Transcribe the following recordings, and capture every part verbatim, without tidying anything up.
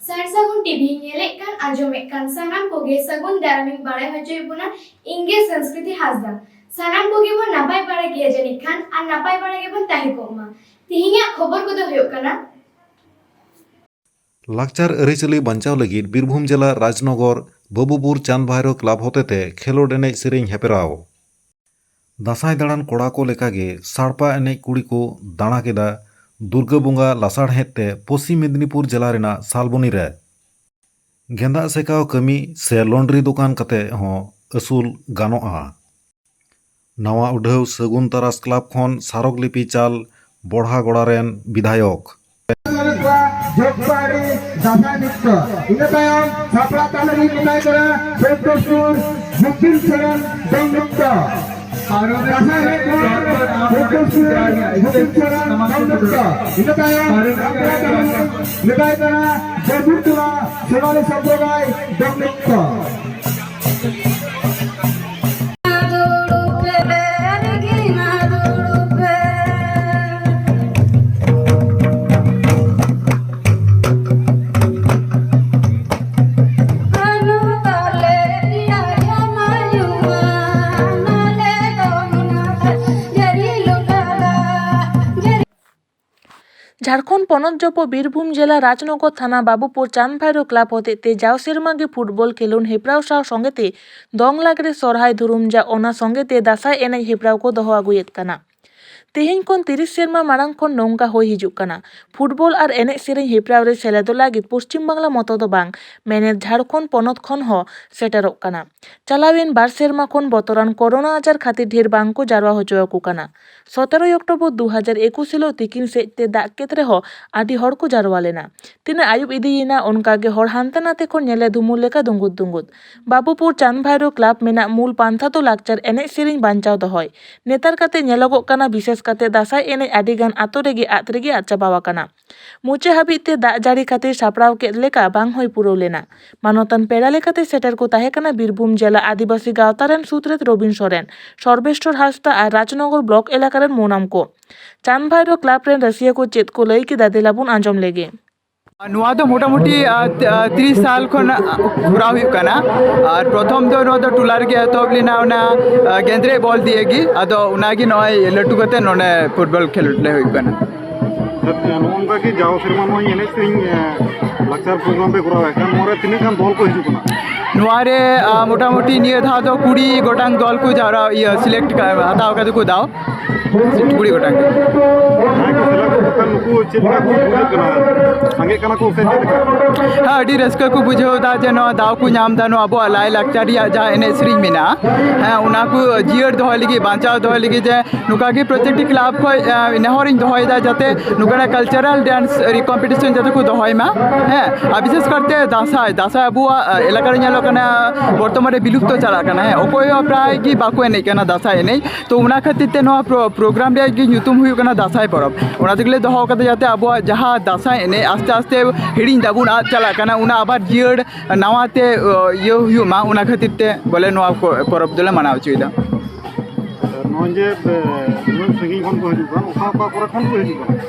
ᱥᱟᱨ ᱥᱟᱹᱜᱩᱱ ᱴᱤᱵᱷᱤ ᱧᱮᱞᱮᱫ ᱠᱟᱱ, ᱟᱸᱡᱚᱢᱮᱫ ᱠᱟᱱ ᱥᱟᱱᱟᱢ ᱠᱚᱜᱮ ᱥᱟᱹᱜᱩᱱ ᱫᱟᱨᱟᱢᱤᱧ ᱵᱟᱲᱟᱭ ᱦᱚᱪᱚᱭᱮᱫ ᱵᱚᱱᱟ᱾ ᱤᱧ ᱜᱮ ᱥᱚᱝᱥᱠᱨᱤᱛᱤ ᱦᱟᱸᱥᱫᱟ᱾ ᱥᱟᱱᱟᱢ ᱠᱚᱜᱮ ᱵᱚᱱ ᱱᱟᱯᱟᱭ ᱵᱟᱲᱟ ᱜᱮᱭᱟ ᱡᱟᱹᱱᱤᱡ ᱠᱷᱟᱱ, ᱟᱨ ᱱᱟᱯᱟᱭ ᱵᱟᱲᱟ ᱜᱮᱵᱚᱱ ᱛᱟᱦᱮᱸ ᱠᱚᱜ ᱢᱟ᱾ ᱛᱮᱦᱮᱧᱟᱜ ᱠᱷᱚᱵᱚᱨ ᱠᱚᱫᱚ ᱦᱩᱭᱩᱜ ᱠᱟᱱᱟ, ᱞᱟᱠᱪᱟᱨ ᱟᱹᱨᱤᱪᱟᱹᱞᱤ ᱵᱟᱧᱪᱟᱣ ᱞᱟᱹᱜᱤᱫ ᱵᱤᱨᱵᱷᱩᱢ ᱡᱮᱞᱟ ᱨᱟᱡᱽᱱᱚᱜᱚᱨ ᱵᱟᱹᱵᱩᱯᱩᱨ ᱪᱟᱸᱫᱽ ᱵᱷᱟᱭᱨᱳ ᱠᱞᱟᱵᱽ ᱦᱚᱛᱮᱛᱮ ᱠᱷᱮᱞᱳᱰ ᱮᱱᱮᱡ ᱥᱮᱨᱮᱧ ᱦᱮᱯᱨᱟᱣ᱾ ᱫᱟᱸᱥᱟᱭ ᱫᱟᱬᱟᱱ ᱠᱚᱲᱟ ᱠᱚ ᱞᱮᱠᱟᱜᱮ ᱥᱟᱲᱯᱟ ᱮᱱᱮᱡ ᱠᱩᱲᱤ ᱠᱚ ᱫᱟᱬᱟ ᱠᱮᱫᱟ ᱫᱩᱨᱜᱟᱹ ᱵᱚᱸᱜᱟ ᱞᱟᱥᱟᱲᱦᱮᱫ ᱛᱮ ᱯᱚᱥᱪᱤᱢ ᱢᱮᱫᱽᱱᱤᱯᱩᱨ ᱡᱮᱞᱟ ᱨᱮᱱᱟᱜ ᱥᱟᱞᱵᱚᱱᱤ ᱨᱮ᱾ ᱜᱮᱸᱫᱟᱜ ᱥᱮᱠᱟᱣ ᱠᱟᱹᱢᱤ ᱥᱮ ᱞᱚᱱᱰᱨᱤ ᱫᱚᱠᱟᱱ ᱠᱟᱛᱮ ᱦᱚᱸ ᱟᱹᱥᱩᱞ ᱜᱟᱱᱚᱜᱼᱟ᱾ ᱱᱟᱣᱟ ᱩᱰᱷᱟᱹᱣ ᱥᱟᱹᱜᱩᱱ ᱛᱟᱨᱟᱥ ᱠᱞᱟᱵᱽ ᱠᱷᱚᱱ ᱥᱟᱨᱚᱜᱽ ᱞᱤᱯᱤ ᱪᱟᱞ, ᱵᱚᱲᱦᱟᱜᱚᱲᱟ ᱨᱮᱱ ᱵᱤᱫᱷᱟᱭᱚᱠ᱾ ᱡᱚᱜᱽ ᱯᱟᱹᱨᱤ ᱫᱟᱸᱥᱟᱭ ᱱᱨᱤᱛᱛᱚ᱾ ᱤᱱᱟᱹ ᱛᱟᱭᱚᱢ ᱥᱟᱯᱲᱟᱣ ᱛᱟᱞᱮ ᱨᱤᱱ ᱢᱮᱱᱟᱭ ᱠᱟᱱᱟ ᱥᱳᱭᱛᱚᱥᱩᱨ ᱜᱩᱯᱤᱞ ᱥᱚᱨᱮᱱ ᱫᱚᱝ ᱱᱨᱤᱛᱛᱚ᱾ ᱫᱟᱸᱥᱟᱭ ᱮᱱᱮᱡ ᱠᱚ ᱥᱳᱭᱛᱚᱥᱩᱨ ᱜᱩᱯᱤᱞ ᱥᱚᱨᱮᱱ ᱫᱚᱝ ᱱᱨᱤᱛᱛᱚ᱾ ᱤᱱᱟᱹ ᱛᱟᱭᱚᱢ ᱥᱟᱯᱲᱟᱣ ᱛᱟᱞᱮ ᱨᱤᱱ ᱢᱮᱱᱟᱭ ᱠᱟᱱᱟ ᱵᱟᱹᱵᱩᱨ ᱴᱚᱞᱟ ᱥᱳᱱᱟᱞᱤ ᱥᱚᱢᱯᱨᱚᱫᱟᱭ ᱫᱚᱝ ᱱᱨᱤᱛᱛᱚ᱾ ᱡᱷᱟᱲᱠᱷᱚᱸᱰ ᱯᱚᱱᱚᱛ ᱡᱚᱯᱚ ᱵᱤᱨᱵᱷᱩᱢ ᱡᱮᱞᱟ ᱨᱟᱡᱽᱱᱚᱜᱚᱨ ᱛᱷᱟᱱᱟ ᱵᱟᱵᱩᱯᱩᱨ ᱪᱟᱸᱫᱽ ᱵᱷᱟᱭᱨᱳ ᱠᱞᱟᱵᱽ ᱦᱚᱛᱮᱡ ᱛᱮ ᱡᱟᱣ ᱥᱮᱨᱢᱟ ᱜᱮ ᱯᱷᱩᱴᱵᱚᱞ ᱠᱷᱮᱞᱳᱱᱰ ᱦᱮᱯᱨᱟᱣ ᱥᱟᱶ ᱥᱚᱸᱜᱮ ᱛᱮ ᱫᱚᱝ ᱞᱟᱜᱽᱲᱮ ᱥᱚᱨᱦᱟᱭ ᱫᱷᱩᱨᱩᱢ ᱡᱟ ᱚᱱᱟ ᱥᱚᱸᱜᱮ ᱛᱮ ᱫᱟᱸᱥᱟᱭ ᱮᱱᱮᱡ ᱦᱮᱯᱨᱟᱣ ᱠᱚ ᱫᱚᱦᱚ ᱟᱹᱜᱩᱭᱮᱫ ᱠᱟᱱᱟ᱾ ᱛᱮᱦᱮᱧ ᱠᱷᱚᱱ ᱛᱤᱨᱤᱥ ᱥᱮᱨᱢᱟ ᱢᱟᱲᱟᱝ ᱠᱷᱚᱱ ᱱᱚᱝᱠᱟ ᱦᱩᱭ ᱦᱤᱡᱩᱜ ᱠᱟᱱᱟ᱾ ᱯᱷᱩᱴᱵᱚᱞ ᱟᱨ ᱮᱱᱮᱡ ᱥᱮᱨᱮᱧ ᱦᱮᱯᱨᱟᱣ ᱨᱮ ᱥᱮᱞᱮᱫᱚᱜ ᱞᱟᱹᱜᱤᱫ ᱯᱚᱥᱪᱤᱢ ᱵᱟᱝᱞᱟ ᱢᱚᱛᱚ ᱫᱚ ᱵᱟᱝ, ᱢᱮᱱᱮᱫ ᱡᱷᱟᱲᱠᱷᱚᱸᱰ ᱯᱚᱱᱚᱛ ᱠᱷᱚᱱ ᱦᱚᱸ ᱥᱮᱴᱮᱨᱚᱜ ᱠᱟᱱᱟ᱾ ᱪᱟᱞᱟᱣᱮᱱ ᱵᱟᱨ ᱥᱮᱨᱢᱟ ᱠᱷᱚᱱ ᱵᱚᱛᱚᱨᱟᱱ ᱠᱳᱨᱳᱱᱟ ᱟᱡᱟᱨ ᱠᱷᱟᱹᱛᱤᱨ ᱰᱷᱮᱨ ᱵᱟᱝ ᱠᱚ ᱡᱟᱨᱣᱟ ᱦᱚᱪᱚ ᱟᱠᱚ ᱠᱟᱱᱟ᱾ ᱥᱚᱛᱮᱨᱚᱭ ᱚᱠᱴᱳᱵᱚᱨ ᱫᱩ ᱦᱟᱡᱟᱨ ᱮᱠᱩᱥ ᱦᱤᱞᱳᱜ ᱛᱤᱠᱤᱱ ᱥᱮᱫ ᱛᱮ ᱫᱟᱜ ᱠᱮᱫ ᱨᱮᱦᱚᱸ ᱟᱹᱰᱤ ᱦᱚᱲ ᱠᱚ ᱡᱟᱨᱣᱟ ᱞᱮᱱᱟ᱾ ᱛᱤᱱᱟᱹᱜ ᱟᱹᱭᱩᱵ ᱤᱫᱤᱭᱮᱱᱟ, ᱚᱱᱠᱟ ᱜᱮ ᱦᱚᱲ ᱦᱟᱱᱛᱮ ᱱᱟᱛᱮ ᱠᱷᱚᱱ ᱧᱮᱞᱮ ᱫᱩᱢᱩᱨ ᱞᱮᱠᱟ ᱫᱩᱸᱜᱩᱫ ᱫᱩᱸᱜᱩᱫ᱾ ᱵᱟᱵᱩᱯᱩᱨ ᱪᱟᱸᱫᱽ ᱵᱷᱟᱭᱨᱳ ᱠᱞᱟᱵᱽ ᱢᱮᱱᱟᱜ ᱢᱩᱞ ᱯᱟᱱᱛᱷᱟ ᱫᱚ ᱞᱟᱠᱪᱟᱨ ᱮᱱᱮᱡ ᱥᱮᱨᱮᱧ ᱵᱟᱧᱪᱟᱣ ᱫᱚᱦᱚᱭ᱾ ᱱᱮᱛᱟᱨ ᱠᱟᱛᱮ ᱧᱮᱞᱚᱜᱚᱜ ᱠᱟᱱᱟ, ᱵᱤᱥᱮᱥ ᱠᱟᱛᱮ ᱫᱟᱸᱥᱟᱭ ᱮᱱᱮᱡ ᱟᱹᱰᱤ ᱜᱟᱱ ᱟᱛᱳ ᱨᱮᱜᱮ ᱟᱫ ᱨᱮᱜᱮ ᱟᱫ ᱪᱟᱵᱟᱣ ᱟᱠᱟᱱᱟ᱾ ᱢᱩᱪᱟᱹᱫ ᱦᱟᱹᱵᱤᱡ ᱛᱮ ᱫᱟᱜ ᱡᱟᱹᱲᱤ ᱠᱷᱟᱹᱛᱤᱨ ᱥᱟᱯᱲᱟᱣ ᱠᱮᱫ ᱞᱮᱠᱟ ᱵᱟᱝ ᱦᱩᱭ ᱯᱩᱨᱟᱹᱣ ᱞᱮᱱᱟ᱾ ᱢᱟᱱᱚᱛᱟᱱ ᱯᱮᱲᱟ ᱞᱮᱠᱟᱛᱮ ᱥᱮᱴᱮᱨ ᱠᱚ ᱛᱟᱦᱮᱸ ᱠᱟᱱᱟ ᱵᱤᱨᱵᱷᱩᱢ ᱡᱮᱞᱟ ᱟᱹᱫᱤᱵᱟᱹᱥᱤ ᱜᱟᱶᱛᱟ ᱨᱮᱱ ᱥᱩᱛᱨᱮᱛ ᱨᱚᱵᱤᱱ ᱥᱚᱨᱮᱱ, ᱥᱚᱨᱵᱮᱥᱴᱚᱨ ᱦᱟᱸᱥᱫᱟ ᱟᱨ ᱨᱟᱡᱽᱱᱚᱜᱚᱨ ᱵᱞᱚᱠ ᱮᱞᱟᱠᱟ ᱨᱮᱱ ᱢᱳᱱᱟᱢ ᱠᱚ᱾ ᱪᱟᱸᱫᱽ ᱵᱷᱟᱭᱨᱳ ᱠᱞᱟᱵᱽ ᱨᱮᱱ ᱨᱟᱹᱥᱤᱭᱟᱹ ᱠᱚ ᱪᱮᱫ ᱠᱚ ᱞᱟᱹᱭ ᱠᱮᱫᱟ, ᱫᱮᱞᱟ ᱵᱚᱱ ᱟᱸᱡᱚᱢ ᱞᱮᱜᱮ᱾ ᱱᱚᱣᱟ ᱫᱚ ᱢᱚᱴᱟᱢᱩᱴᱤ, ᱟᱨ ᱛᱤᱨᱤᱥ ᱥᱟᱞ ᱠᱷᱚᱱ ᱠᱚᱨᱟᱣ ᱦᱩᱭᱩᱜ ᱠᱟᱱᱟ᱾ ᱟᱨ ᱯᱨᱚᱛᱷᱚᱢ ᱫᱚ ᱱᱚᱣᱟ ᱫᱚ ᱴᱚᱞᱟ ᱨᱮᱜᱮ ᱮᱛᱚᱦᱚᱵ ᱞᱮᱱᱟ, ᱚᱱᱟ ᱜᱮᱸᱫᱽᱨᱮᱡ ᱵᱚᱞ ᱫᱤᱭᱮ ᱜᱮ᱾ ᱟᱫᱚ ᱚᱱᱟᱜᱮ ᱱᱚᱜᱼᱚᱭ ᱞᱟᱹᱴᱩ ᱠᱟᱛᱮ ᱱᱚᱰᱮ ᱯᱷᱩᱴᱵᱚᱞ ᱠᱷᱮᱞᱳᱰ ᱞᱮ ᱦᱩᱭᱩᱜ ᱠᱟᱱᱟ᱾ ᱱᱚᱜᱼᱚ ᱱᱚᱝᱠᱟ ᱜᱮ ᱡᱟᱣ ᱥᱮᱨᱢᱟ ᱱᱚᱜᱼᱚᱭ ᱮᱱᱮᱡ ᱥᱮᱨᱮᱧ, ᱮ, ᱞᱟᱠᱪᱟᱨ ᱯᱨᱳᱜᱨᱟᱢ ᱯᱮ ᱠᱚᱨᱟᱣᱮᱫ ᱠᱟᱱ, ᱱᱚᱣᱟ ᱨᱮ ᱛᱤᱱᱟᱹᱜ ᱜᱟᱱ ᱫᱚᱞ ᱠᱚ ᱦᱤᱡᱩᱜ ᱠᱟᱱᱟ? ᱱᱚᱣᱟ ᱨᱮ, ᱟ, ᱢᱚᱴᱟᱢᱩᱴᱤ ᱱᱤᱭᱟᱹ ᱫᱷᱟᱣ ᱫᱚ ᱠᱩᱲᱤ ᱜᱚᱴᱟᱝ ᱫᱚᱞ ᱠᱚ ᱡᱟᱣᱨᱟ, ᱤᱭᱟᱹ, ᱥᱤᱞᱮᱠᱴ ᱠᱟᱜ, ᱦᱟᱛᱟᱣ ᱠᱟᱫᱟ ᱠᱚ ᱫᱟᱣ᱾ ᱠᱩᱲᱤ ᱜᱚᱴᱟᱝ ᱜᱮ᱾ ᱡᱟᱦᱟᱸᱭ ᱠᱚ ᱥᱮᱞᱮᱫ ᱠᱚ ᱠᱟᱱ, ᱱᱩᱠᱩ ᱪᱮᱫ ᱞᱮᱠᱟ ᱠᱚ ᱵᱩᱡᱷᱟᱹᱜ ᱠᱟᱱᱟ? ᱥᱟᱸᱜᱮᱜ ᱠᱟᱱᱟ ᱠᱚ ᱥᱮ ᱪᱮᱫ ᱞᱮᱠᱟ? ᱦᱮᱸ, ᱟᱹᱰᱤ ᱨᱟᱹᱥᱠᱟᱹ ᱠᱚ ᱵᱩᱡᱷᱟᱹᱣ ᱮᱫᱟ ᱡᱮ ᱱᱚᱣᱟ ᱫᱟᱣ ᱠᱚ ᱧᱟᱢ ᱮᱫᱟ, ᱱᱚᱣᱟ ᱟᱵᱚᱣᱟᱜ ᱞᱟᱭᱼᱞᱟᱠᱪᱟᱨ ᱨᱮᱭᱟᱜ ᱡᱟᱦᱟᱸ ᱮᱱᱮᱡ ᱥᱮᱨᱮᱧ ᱢᱮᱱᱟᱜᱼᱟ, ᱦᱮᱸ, ᱚᱱᱟ ᱠᱚ ᱡᱤᱭᱟᱹᱲ ᱫᱚᱦᱚᱭ ᱞᱟᱹᱜᱤᱫ, ᱵᱟᱧᱪᱟᱣ ᱫᱚᱦᱚᱭ ᱞᱟᱹᱜᱤᱫ, ᱡᱮ ᱱᱚᱝᱠᱟ ᱜᱮ ᱯᱨᱚᱛᱮᱠᱴᱤ ᱠᱞᱟᱵᱽ ᱠᱷᱚᱱ, ᱮ, ᱱᱮᱦᱚᱨᱤᱧ ᱫᱚᱦᱚᱭᱮᱫᱟ ᱡᱟᱛᱮ ᱱᱚᱝᱠᱟᱱᱟᱜ ᱠᱟᱞᱪᱟᱨᱟᱞ ᱰᱮᱱᱥ ᱠᱚᱢᱯᱤᱴᱤᱥᱚᱱ ᱡᱟᱛᱮ ᱠᱚ ᱫᱚᱦᱚᱭ ᱢᱟ᱾ ᱦᱮᱸ, ᱟᱨ ᱵᱤᱥᱮᱥ ᱠᱟᱨᱛᱮ ᱫᱟᱸᱥᱟᱭ, ᱫᱟᱸᱥᱟᱭ ᱟᱵᱚᱣᱟᱜ, ᱮ, ᱮᱞᱟᱠᱟ ᱨᱮ ᱧᱮᱞᱚᱜ ᱠᱟᱱᱟ ᱵᱚᱨᱛᱚᱢᱟᱱ ᱨᱮ ᱵᱤᱞᱩᱯᱛᱚ ᱪᱟᱞᱟᱜ ᱠᱟᱱᱟ᱾ ᱦᱮᱸ, ᱚᱠᱚᱭ ᱦᱚᱸ ᱯᱨᱟᱭ ᱜᱮ ᱵᱟᱠᱚ ᱮᱱᱮᱡ ᱠᱟᱱᱟ ᱫᱟᱸᱥᱟᱭ ᱮᱱᱮᱡ᱾ ᱛᱚ ᱚᱱᱟ ᱠᱷᱟᱹᱛᱤᱨ ᱛᱮ ᱱᱚᱣᱟ ᱯᱨᱳ-, ᱯᱨᱳᱜᱨᱟᱢ ᱨᱮᱭᱟᱜ ᱜᱮ ᱧᱩᱛᱩᱢ ᱦᱩᱭᱩᱜ ᱠᱟᱱᱟ ᱫᱟᱸᱥᱟᱭ ᱯᱚᱨᱚᱵᱽ᱾ ᱚᱱᱟ ᱛᱮᱜᱮ ᱞᱮ ᱫᱚᱦᱚ ᱠᱟᱫᱟ ᱡᱟᱛᱮ ᱟᱵᱚᱣᱟᱜ ᱡᱟᱦᱟᱸ ᱫᱟᱸᱥᱟᱭ ᱮᱱᱮᱡ ᱟᱥᱛᱮ ᱟᱥᱛᱮ ᱦᱤᱲᱤᱧ ᱫᱟᱵᱚᱱ, ᱟᱫ ᱪᱟᱞᱟᱜ ᱠᱟᱱᱟ, ᱚᱱᱟ ᱟᱵᱟᱨ ᱡᱤᱭᱟᱹᱲ ᱱᱟᱣᱟ ᱛᱮ, ᱚ, ᱤᱭᱟᱹ ᱦᱩᱭᱩᱜ ᱢᱟ, ᱚᱱᱟ ᱠᱷᱟᱹᱛᱤᱨ ᱛᱮ ᱵᱚᱞᱮ ᱱᱚᱣᱟ ᱠᱚ ᱯᱚᱨᱚᱵᱽ ᱫᱚᱞᱮ ᱢᱟᱱᱟᱣ ᱦᱚᱪᱚᱭᱮᱫᱟ᱾ ᱱᱚᱜᱼᱚᱭ ᱡᱮ, ᱮ, ᱩᱱᱟᱹᱜ ᱥᱟᱺᱜᱤᱧ ᱠᱷᱚᱱ ᱠᱚ ᱦᱤᱡᱩᱜ ᱠᱟᱱ, ᱚᱠᱟ ᱚᱠᱟ ᱠᱚᱨᱮ ᱠᱷᱚᱱ ᱠᱚ ᱦᱤᱡᱩᱜ ᱠᱟᱱᱟ?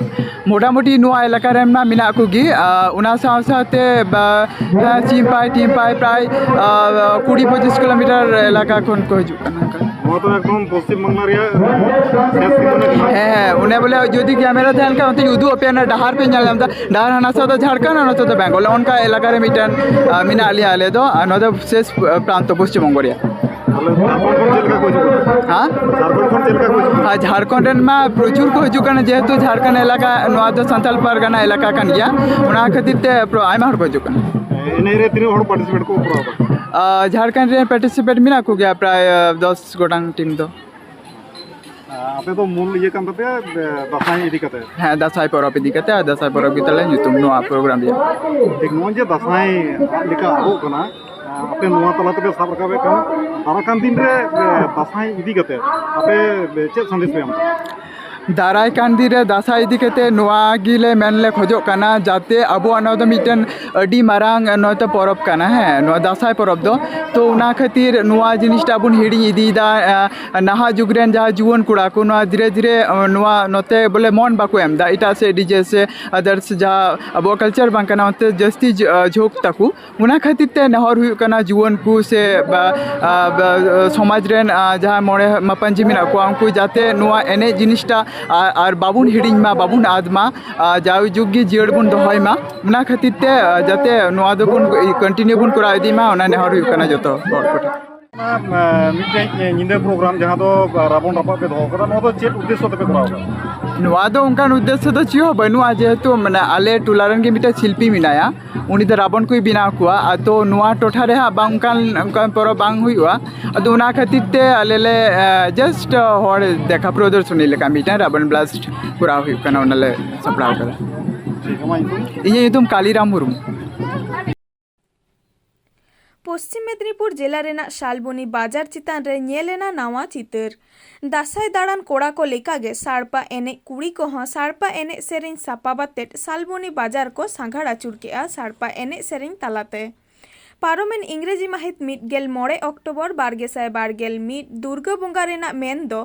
ᱢᱚᱴᱟᱢᱩᱴᱤ ᱱᱚᱣᱟ ᱮᱞᱟᱠᱟ ᱨᱮᱱ ᱢᱟ ᱢᱮᱱᱟᱜ ᱠᱚᱜᱮ, ᱟᱨ ᱚᱱᱟ ᱥᱟᱶ ᱥᱟᱶᱛᱮ ᱵᱟ-, ᱦᱮᱸ, ᱪᱤᱢᱯᱟᱭ ᱴᱤᱢᱯᱟᱭ ᱯᱨᱟᱭ, ᱟᱨ, ᱠᱩᱲᱤ ᱯᱚᱸᱪᱤᱥ ᱠᱤᱞᱳᱢᱤᱴᱟᱨ ᱮᱞᱟᱠᱟ ᱠᱷᱚᱱ ᱠᱚ ᱦᱤᱡᱩᱜ ᱠᱟᱱᱟ ᱚᱱᱠᱟ᱾ ᱱᱚᱣᱟ ᱫᱚ ᱮᱠᱫᱚᱢ ᱯᱚᱥᱪᱤᱢ ᱵᱟᱝᱞᱟ ᱨᱮᱭᱟᱜ ᱥᱮᱥ ᱥᱤᱢᱟᱹ ᱨᱮ ᱢᱮᱱᱟᱜᱼᱟ᱾ ᱦᱮᱸ, ᱦᱮᱸ, ᱚᱱᱮ ᱵᱚᱞᱮ ᱡᱩᱫᱤ ᱠᱮᱢᱮᱨᱟ ᱛᱟᱦᱮᱱ ᱠᱷᱟᱱ ᱚᱱᱛᱮᱧ ᱩᱫᱩᱜ ᱟᱯᱮᱭᱟ, ᱚᱱᱟ ᱰᱟᱦᱟᱨ ᱯᱮ ᱧᱮᱞ ᱧᱟᱢ ᱮᱫᱟ, ᱰᱟᱦᱟᱨ ᱦᱟᱱᱟ ᱥᱟᱶ ᱫᱚ ᱡᱷᱟᱲᱠᱷᱚᱸᱰ ᱟᱨ ᱱᱚᱛᱮ ᱫᱚ ᱵᱮᱝᱜᱚᱞ, ᱚᱱᱠᱟ ᱮᱞᱟᱠᱟ ᱨᱮ ᱢᱤᱫᱴᱮᱱ, ᱟᱨ, ᱢᱮᱱᱟᱜ ᱞᱮᱭᱟ ᱟᱞᱮ ᱫᱚ, ᱟᱨ ᱱᱚᱣᱟ ᱫᱚ ᱥᱮᱥ ᱯᱨᱟᱱᱛᱚ ᱯᱚᱥᱪᱤᱢ ᱵᱚᱝᱜᱚ ᱨᱮᱭᱟᱜ᱾ ᱛᱟᱦᱞᱮ ᱡᱷᱟᱲᱠᱷᱚᱸᱰ ᱠᱷᱚᱱ ᱪᱮᱫ ᱞᱮᱠᱟ ᱠᱚ ᱦᱤᱡᱩᱜ ᱠᱟᱱᱟ? ᱦᱮᱸ? ᱡᱷᱟᱲᱠᱷᱚᱸᱰ ᱠᱷᱚᱱ ᱪᱮᱫ ᱞᱮᱠᱟ ᱠᱚ ᱦᱤᱡᱩᱜ ᱠᱟᱱᱟ? ᱟᱨ ᱡᱷᱟᱲᱠᱷᱚᱸᱰ ᱨᱮᱱ ᱢᱟ ᱯᱨᱚᱪᱩᱨ ᱠᱚ ᱦᱤᱡᱩᱜ ᱠᱟᱱᱟ, ᱡᱮᱦᱮᱛᱩ ᱡᱷᱟᱲᱠᱷᱚᱸᱰ ᱮᱞᱟᱠᱟ, ᱱᱚᱣᱟ ᱫᱚ ᱥᱟᱱᱛᱟᱲ ᱯᱟᱨᱜᱟᱱᱟ ᱮᱞᱟᱠᱟ ᱠᱟᱱ ᱜᱮᱭᱟ, ᱚᱱᱟ ᱠᱷᱟᱹᱛᱤᱨ ᱛᱮ ᱯᱨᱚ-, ᱟᱭᱢᱟ ᱦᱚᱲ ᱠᱚ ᱦᱤᱡᱩᱜ ᱠᱟᱱᱟ᱾ ᱮᱱᱮᱡ ᱨᱮ ᱛᱤᱱᱟᱹᱜ ᱦᱚᱲ ᱯᱟᱨᱴᱤᱥᱤᱯᱮᱴ ᱠᱚ ᱠᱚᱨᱟᱣ ᱮᱫᱟ? ᱟᱨ ᱡᱷᱟᱲᱠᱷᱚᱸᱰ ᱨᱮ ᱯᱟᱨᱴᱤᱥᱤᱯᱮᱴ ᱢᱮᱱᱟᱜ ᱠᱚᱜᱮᱭᱟ ᱯᱨᱟᱭ, ᱟᱨ, ᱫᱚᱥ ᱜᱚᱴᱟᱝ ᱴᱤᱢ ᱫᱚ᱾ ᱟᱯᱮ ᱫᱚ ᱢᱩᱞ ᱤᱭᱟᱹ ᱠᱟᱱ ᱛᱟᱯᱮᱭᱟ, ᱮ, ᱫᱟᱸᱥᱟᱭ ᱤᱫᱤ ᱠᱟᱛᱮ? ᱦᱮᱸ, ᱫᱟᱸᱥᱟᱭ ᱯᱚᱨᱚᱵᱽ ᱤᱫᱤ ᱠᱟᱛᱮ, ᱟᱨ ᱫᱟᱸᱥᱟᱭ ᱯᱚᱨᱚᱵᱽ ᱜᱮ ᱛᱟᱞᱮ ᱧᱩᱛᱩᱢ ᱱᱚᱣᱟ ᱯᱨᱳᱜᱨᱟᱢ ᱨᱮᱭᱟᱜ᱾ ᱴᱷᱤᱠ, ᱱᱚᱜᱼᱚᱭ ᱡᱮ ᱫᱟᱸᱥᱟᱭ ᱞᱮᱠᱟ ᱟᱫᱚᱜ ᱠᱟᱱᱟ, ᱟᱯᱮ ᱱᱚᱣᱟ ᱛᱟᱞᱟ ᱛᱮᱯᱮ ᱥᱟᱵ ᱨᱟᱠᱟᱵᱮᱫ ᱠᱟᱱᱟ, ᱫᱟᱨᱟᱭ ᱠᱟᱱ ᱫᱤᱱ ᱨᱮ, ᱮ, ᱫᱟᱸᱥᱟᱭ ᱤᱫᱤ ᱠᱟᱛᱮ ᱟᱯᱮ ᱪᱮᱫ ᱥᱟᱸᱫᱮᱥ ᱯᱮ ᱮᱢᱟ? ᱫᱟᱨᱟᱭ ᱠᱟᱱ ᱫᱤᱱ ᱨᱮ ᱫᱟᱸᱥᱟᱭ ᱤᱫᱤ ᱠᱟᱛᱮ ᱱᱚᱣᱟ ᱜᱮᱞᱮ ᱢᱮᱱ ᱞᱮ ᱠᱷᱚᱡᱚᱜ ᱠᱟᱱᱟ, ᱡᱟᱛᱮ ᱟᱵᱚᱣᱟᱜ ᱱᱚᱣᱟ ᱫᱚ ᱢᱤᱫᱴᱮᱱ ᱟᱹᱰᱤ ᱢᱟᱨᱟᱝ ᱱᱚᱣᱟ ᱫᱚ ᱯᱚᱨᱚᱵᱽ ᱠᱟᱱᱟ᱾ ᱦᱮᱸ, ᱱᱚᱣᱟ ᱫᱟᱸᱥᱟᱭ ᱯᱚᱨᱚᱵᱽ ᱫᱚ ᱛᱚ ᱚᱱᱟ ᱠᱷᱟᱹᱛᱤᱨ ᱱᱚᱣᱟ ᱡᱤᱱᱤᱥᱴᱟ ᱵᱚᱱ ᱦᱤᱲᱤᱧ ᱤᱫᱤᱭᱮᱫᱟ᱾ ᱱᱟᱦᱟᱜ ᱡᱩᱜᱽ ᱨᱮᱱ ᱡᱟᱦᱟᱸ ᱡᱩᱣᱟᱹᱱ ᱠᱚᱲᱟ ᱠᱚ ᱱᱚᱣᱟ ᱫᱷᱤᱨᱮ ᱫᱷᱤᱨᱮ ᱱᱚᱣᱟ ᱱᱚᱛᱮ ᱵᱚᱞᱮ ᱢᱚᱱ ᱵᱟᱠᱚ ᱮᱢ ᱮᱫᱟ, ᱮᱴᱟᱜ ᱥᱮᱫ ᱰᱤᱡᱮ ᱥᱮ ᱟᱫᱟᱨᱥ ᱡᱟᱦᱟᱸ ᱟᱵᱚᱣᱟᱜ ᱠᱟᱞᱪᱟᱨ ᱵᱟᱝ ᱠᱟᱱᱟ ᱚᱱᱛᱮ ᱡᱟᱹᱥᱛᱤ ᱡᱷᱩᱸᱠ ᱛᱟᱠᱚ᱾ ᱚᱱᱟ ᱠᱷᱟᱹᱛᱤᱨ ᱛᱮ ᱱᱮᱦᱚᱨ ᱦᱩᱭᱩᱜ ᱠᱟᱱᱟ ᱡᱩᱣᱟᱹᱱ ᱠᱚ ᱥᱮ ᱥᱚᱢᱟᱡᱽ ᱨᱮᱱ ᱡᱟᱦᱟᱸᱭ ᱢᱚᱬᱮ ᱢᱟᱯᱟᱧᱡᱤ ᱢᱮᱱᱟᱜ ᱠᱚᱣᱟ, ᱩᱱᱠᱩ ᱡᱟᱛᱮ ᱱᱚᱣᱟ ᱮᱱᱮᱡ ᱡᱤᱱᱤᱥᱴᱟ ᱟᱨ ᱵᱟᱵᱚᱱ ᱦᱤᱲᱤᱧ ᱢᱟ, ᱵᱟᱵᱚᱱ ᱟᱫ ᱢᱟ, ᱡᱟᱣ ᱡᱩᱜᱽ ᱜᱮ ᱡᱤᱭᱟᱹᱲ ᱵᱚᱱ ᱫᱚᱦᱚᱭ ᱢᱟ᱾ ᱚᱱᱟ ᱠᱷᱟᱹᱛᱤᱨ ᱛᱮ ᱡᱟᱛᱮ ᱱᱚᱣᱟ ᱫᱚᱵᱚᱱ ᱠᱚᱱᱴᱤᱱᱤᱭᱩ ᱵᱚᱱ ᱠᱚᱨᱟᱣ ᱤᱫᱤ ᱢᱟ, ᱚᱱᱟ ᱱᱮᱦᱚᱨ ᱦᱩᱭᱩᱜ ᱠᱟᱱᱟ ᱡᱚᱛᱚ ᱦᱚᱲ ᱠᱚᱴᱷᱮᱱ᱾ ᱚᱱᱟ ᱢᱤᱫᱴᱮᱡ ᱧᱤᱫᱟᱹ ᱯᱨᱳᱜᱨᱟᱢ ᱡᱟᱦᱟᱸ ᱫᱚ ᱨᱟᱵᱚᱱ ᱨᱟᱯᱟᱜ ᱯᱮ ᱫᱚᱦᱚ ᱠᱟᱫᱟ, ᱱᱚᱣᱟ ᱫᱚ ᱪᱮᱫ ᱩᱫᱽᱫᱮᱥᱥᱚ ᱛᱮᱯᱮ ᱠᱚᱨᱟᱣ ᱠᱟᱫᱟ? ᱱᱚᱣᱟ ᱫᱚ ᱚᱱᱠᱟᱱ ᱩᱫᱽᱫᱮᱥᱥᱚ ᱫᱚ ᱪᱮᱫ ᱦᱚᱸ ᱵᱟᱹᱱᱩᱜᱼᱟ, ᱡᱮᱦᱮᱛᱩ ᱢᱟᱱᱮ ᱟᱞᱮ ᱴᱚᱞᱟ ᱨᱮᱱ ᱜᱮ ᱢᱤᱫᱴᱮᱡ ᱥᱤᱞᱯᱤ ᱢᱮᱱᱟᱭᱟ, ᱩᱱᱤ ᱫᱚ ᱨᱟᱵᱚᱱ ᱠᱚᱭ ᱵᱮᱱᱟᱣ ᱠᱚᱣᱟ᱾ ᱟᱫᱚ ᱱᱚᱣᱟ ᱴᱚᱴᱷᱟ ᱨᱮ ᱦᱟᱸᱜ ᱵᱟᱝ ᱚᱱᱠᱟᱱ, ᱚᱱᱠᱟᱱ ᱯᱚᱨᱚᱵᱽ ᱵᱟᱝ ᱦᱩᱭᱩᱜᱼᱟ᱾ ᱟᱫᱚ ᱚᱱᱟ ᱠᱷᱟᱹᱛᱤᱨ ᱛᱮ ᱟᱞᱮ ᱞᱮ ᱡᱟᱥᱴ ᱦᱚᱲ ᱫᱮᱠᱷᱟ ᱯᱨᱚᱫᱚᱨᱥᱚᱱᱤ ᱞᱮᱠᱟ ᱢᱤᱫᱴᱟᱝ ᱨᱟᱵᱚᱱ ᱵᱞᱟᱥᱴ ᱠᱚᱨᱟᱣ ᱦᱩᱭᱩᱜ ᱠᱟᱱᱟ, ᱚᱱᱟ ᱞᱮ ᱥᱟᱯᱲᱟᱣ ᱠᱟᱫᱟ᱾ ᱤᱧᱟᱹᱜ ᱧᱩᱛᱩᱢ ᱠᱟᱞᱤᱨᱟᱢ ᱢᱩᱨᱢᱩ᱾ ᱯᱚᱥᱪᱤᱢ ᱢᱮᱫᱽᱱᱤᱯᱩᱨ ᱡᱮᱞᱟ ᱨᱮᱱᱟᱜ ᱥᱟᱞᱵᱚᱱᱤ ᱵᱟᱡᱟᱨ ᱪᱮᱛᱟᱱ ᱨᱮ ᱧᱮᱞ ᱮᱱᱟ ᱱᱟᱣᱟ ᱪᱤᱛᱟᱹᱨ᱾ ᱫᱟᱸᱥᱟᱭ ᱫᱟᱬᱟᱱ ᱠᱚᱲᱟ ᱠᱚ ᱞᱮᱠᱟᱜᱮ ᱥᱟᱲᱯᱟ ᱮᱱᱮᱡ ᱠᱩᱲᱤ ᱠᱚᱦᱚᱸ ᱥᱟᱲᱯᱟ ᱮᱱᱮᱡ ᱥᱮᱨᱮᱧ ᱥᱟᱯᱟᱵ ᱟᱛᱮᱫ ᱥᱟᱞᱵᱚᱱᱤ ᱵᱟᱡᱟᱨ ᱠᱚ ᱥᱟᱸᱜᱷᱟᱨ ᱟᱹᱪᱩᱨ ᱠᱮᱜᱼᱟ ᱥᱟᱲᱯᱟ ᱮᱱᱮᱡ ᱥᱮᱨᱮᱧ ᱛᱟᱞᱟᱛᱮ᱾ ᱯᱟᱨᱚᱢᱮᱱ ᱤᱝᱨᱮᱡᱤ ᱢᱟᱹᱦᱤᱛ ᱢᱤᱫ ᱜᱮᱞ ᱢᱚᱬᱮ ᱚᱠᱴᱳᱵᱚᱨ ᱵᱟᱨ ᱜᱮᱥᱟᱭ ᱵᱟᱨ ᱜᱮᱞ ᱢᱤᱫ ᱫᱩᱨᱜᱟᱹ ᱵᱚᱸᱜᱟ ᱨᱮᱱᱟᱜ ᱢᱮᱱ ᱫᱚ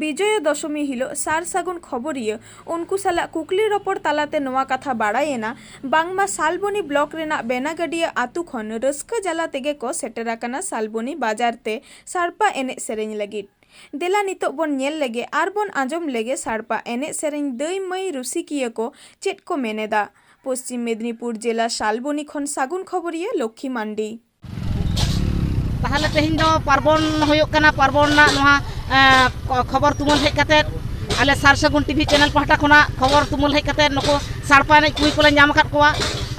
ᱵᱤᱡᱚᱭᱟ ᱫᱚᱥᱚᱢᱤ ᱦᱤᱞᱳᱜ ᱥᱟᱨ ᱥᱟᱹᱜᱩᱱ ᱠᱷᱚᱵᱚᱨᱤᱭᱟᱹ ᱩᱱᱠᱩ ᱥᱟᱞᱟᱜ ᱠᱩᱠᱞᱤ ᱨᱚᱯᱚᱲ ᱛᱟᱞᱟᱛᱮ ᱱᱚᱣᱟ ᱠᱟᱛᱷᱟ ᱵᱟᱲᱟᱭᱮᱱᱟ, ᱵᱟᱝᱢᱟ ᱥᱟᱞᱵᱚᱱᱤ ᱵᱞᱚᱠ ᱨᱮᱱᱟᱜ ᱵᱮᱱᱟᱜᱟᱹᱰᱤᱭᱟᱹ ᱟᱹᱛᱩ ᱠᱷᱚᱱ ᱨᱟᱹᱥᱠᱟᱹ ᱡᱟᱞᱟ ᱛᱮᱜᱮ ᱠᱚ ᱥᱮᱴᱮᱨ ᱟᱠᱟᱱᱟ ᱥᱟᱞᱵᱚᱱᱤ ᱵᱟᱡᱟᱨ ᱛᱮ ᱥᱟᱲᱯᱟ ᱮᱱᱮᱡ ᱥᱮᱨᱮᱧ ᱞᱟᱹᱜᱤᱫ᱾ ᱫᱮᱞᱟ ᱱᱤᱛᱚᱜ ᱵᱚᱱ ᱧᱮᱞ ᱞᱮᱜᱮ ᱟᱨ ᱵᱚᱱ ᱟᱸᱡᱚᱢ ᱞᱮᱜᱮ ᱥᱟᱲᱯᱟ ᱮᱱᱮᱡ ᱥᱮᱨᱮᱧ ᱫᱟᱹᱭ ᱢᱟᱹᱭ ᱨᱩᱥᱤᱠᱤᱭᱟᱹ ᱠᱚ ᱪᱮᱫ ᱠᱚ ᱢᱮᱱ ᱮᱫᱟ᱾ ᱯᱚᱥᱪᱤᱢ ᱢᱮᱫᱽᱱᱤᱯᱩᱨ ᱡᱮᱞᱟ ᱥᱟᱞᱵᱚᱱᱤ ᱠᱷᱚᱱ ᱥᱟᱹᱜᱩᱱ ᱠᱷᱚᱵᱚᱨᱤᱭᱟᱹ ᱞᱚᱠᱠᱷᱤ ᱢᱟᱱᱰᱤ᱾ ᱛᱟᱦᱚᱞᱮ ᱛᱮᱦᱮᱧ ᱫᱚ ᱯᱟᱨᱵᱚᱱ ᱦᱩᱭᱩᱜ ᱠᱟᱱᱟ, ᱯᱟᱨᱵᱚᱱ ᱨᱮᱱᱟᱜ ᱱᱚᱣᱟ, ᱮᱸ, ᱠᱚ-, ᱠᱷᱚᱵᱚᱨ ᱛᱩᱢᱟᱹᱞ ᱦᱮᱡ ᱠᱟᱛᱮ, ᱟᱞᱮ ᱥᱟᱨ ᱥᱟᱹᱜᱩᱱ ᱴᱤᱵᱷᱤ ᱪᱮᱱᱮᱞ ᱯᱟᱦᱴᱟ ᱠᱷᱚᱱᱟᱜ ᱠᱷᱚᱵᱚᱨ ᱛᱩᱢᱟᱹᱞ ᱦᱮᱡ ᱠᱟᱛᱮ ᱱᱩᱠᱩ ᱥᱟᱲᱯᱟ ᱮᱱᱮᱡ ᱠᱩᱲᱤ ᱠᱚᱞᱮ ᱧᱟᱢ ᱟᱠᱟᱫ ᱠᱚᱣᱟ᱾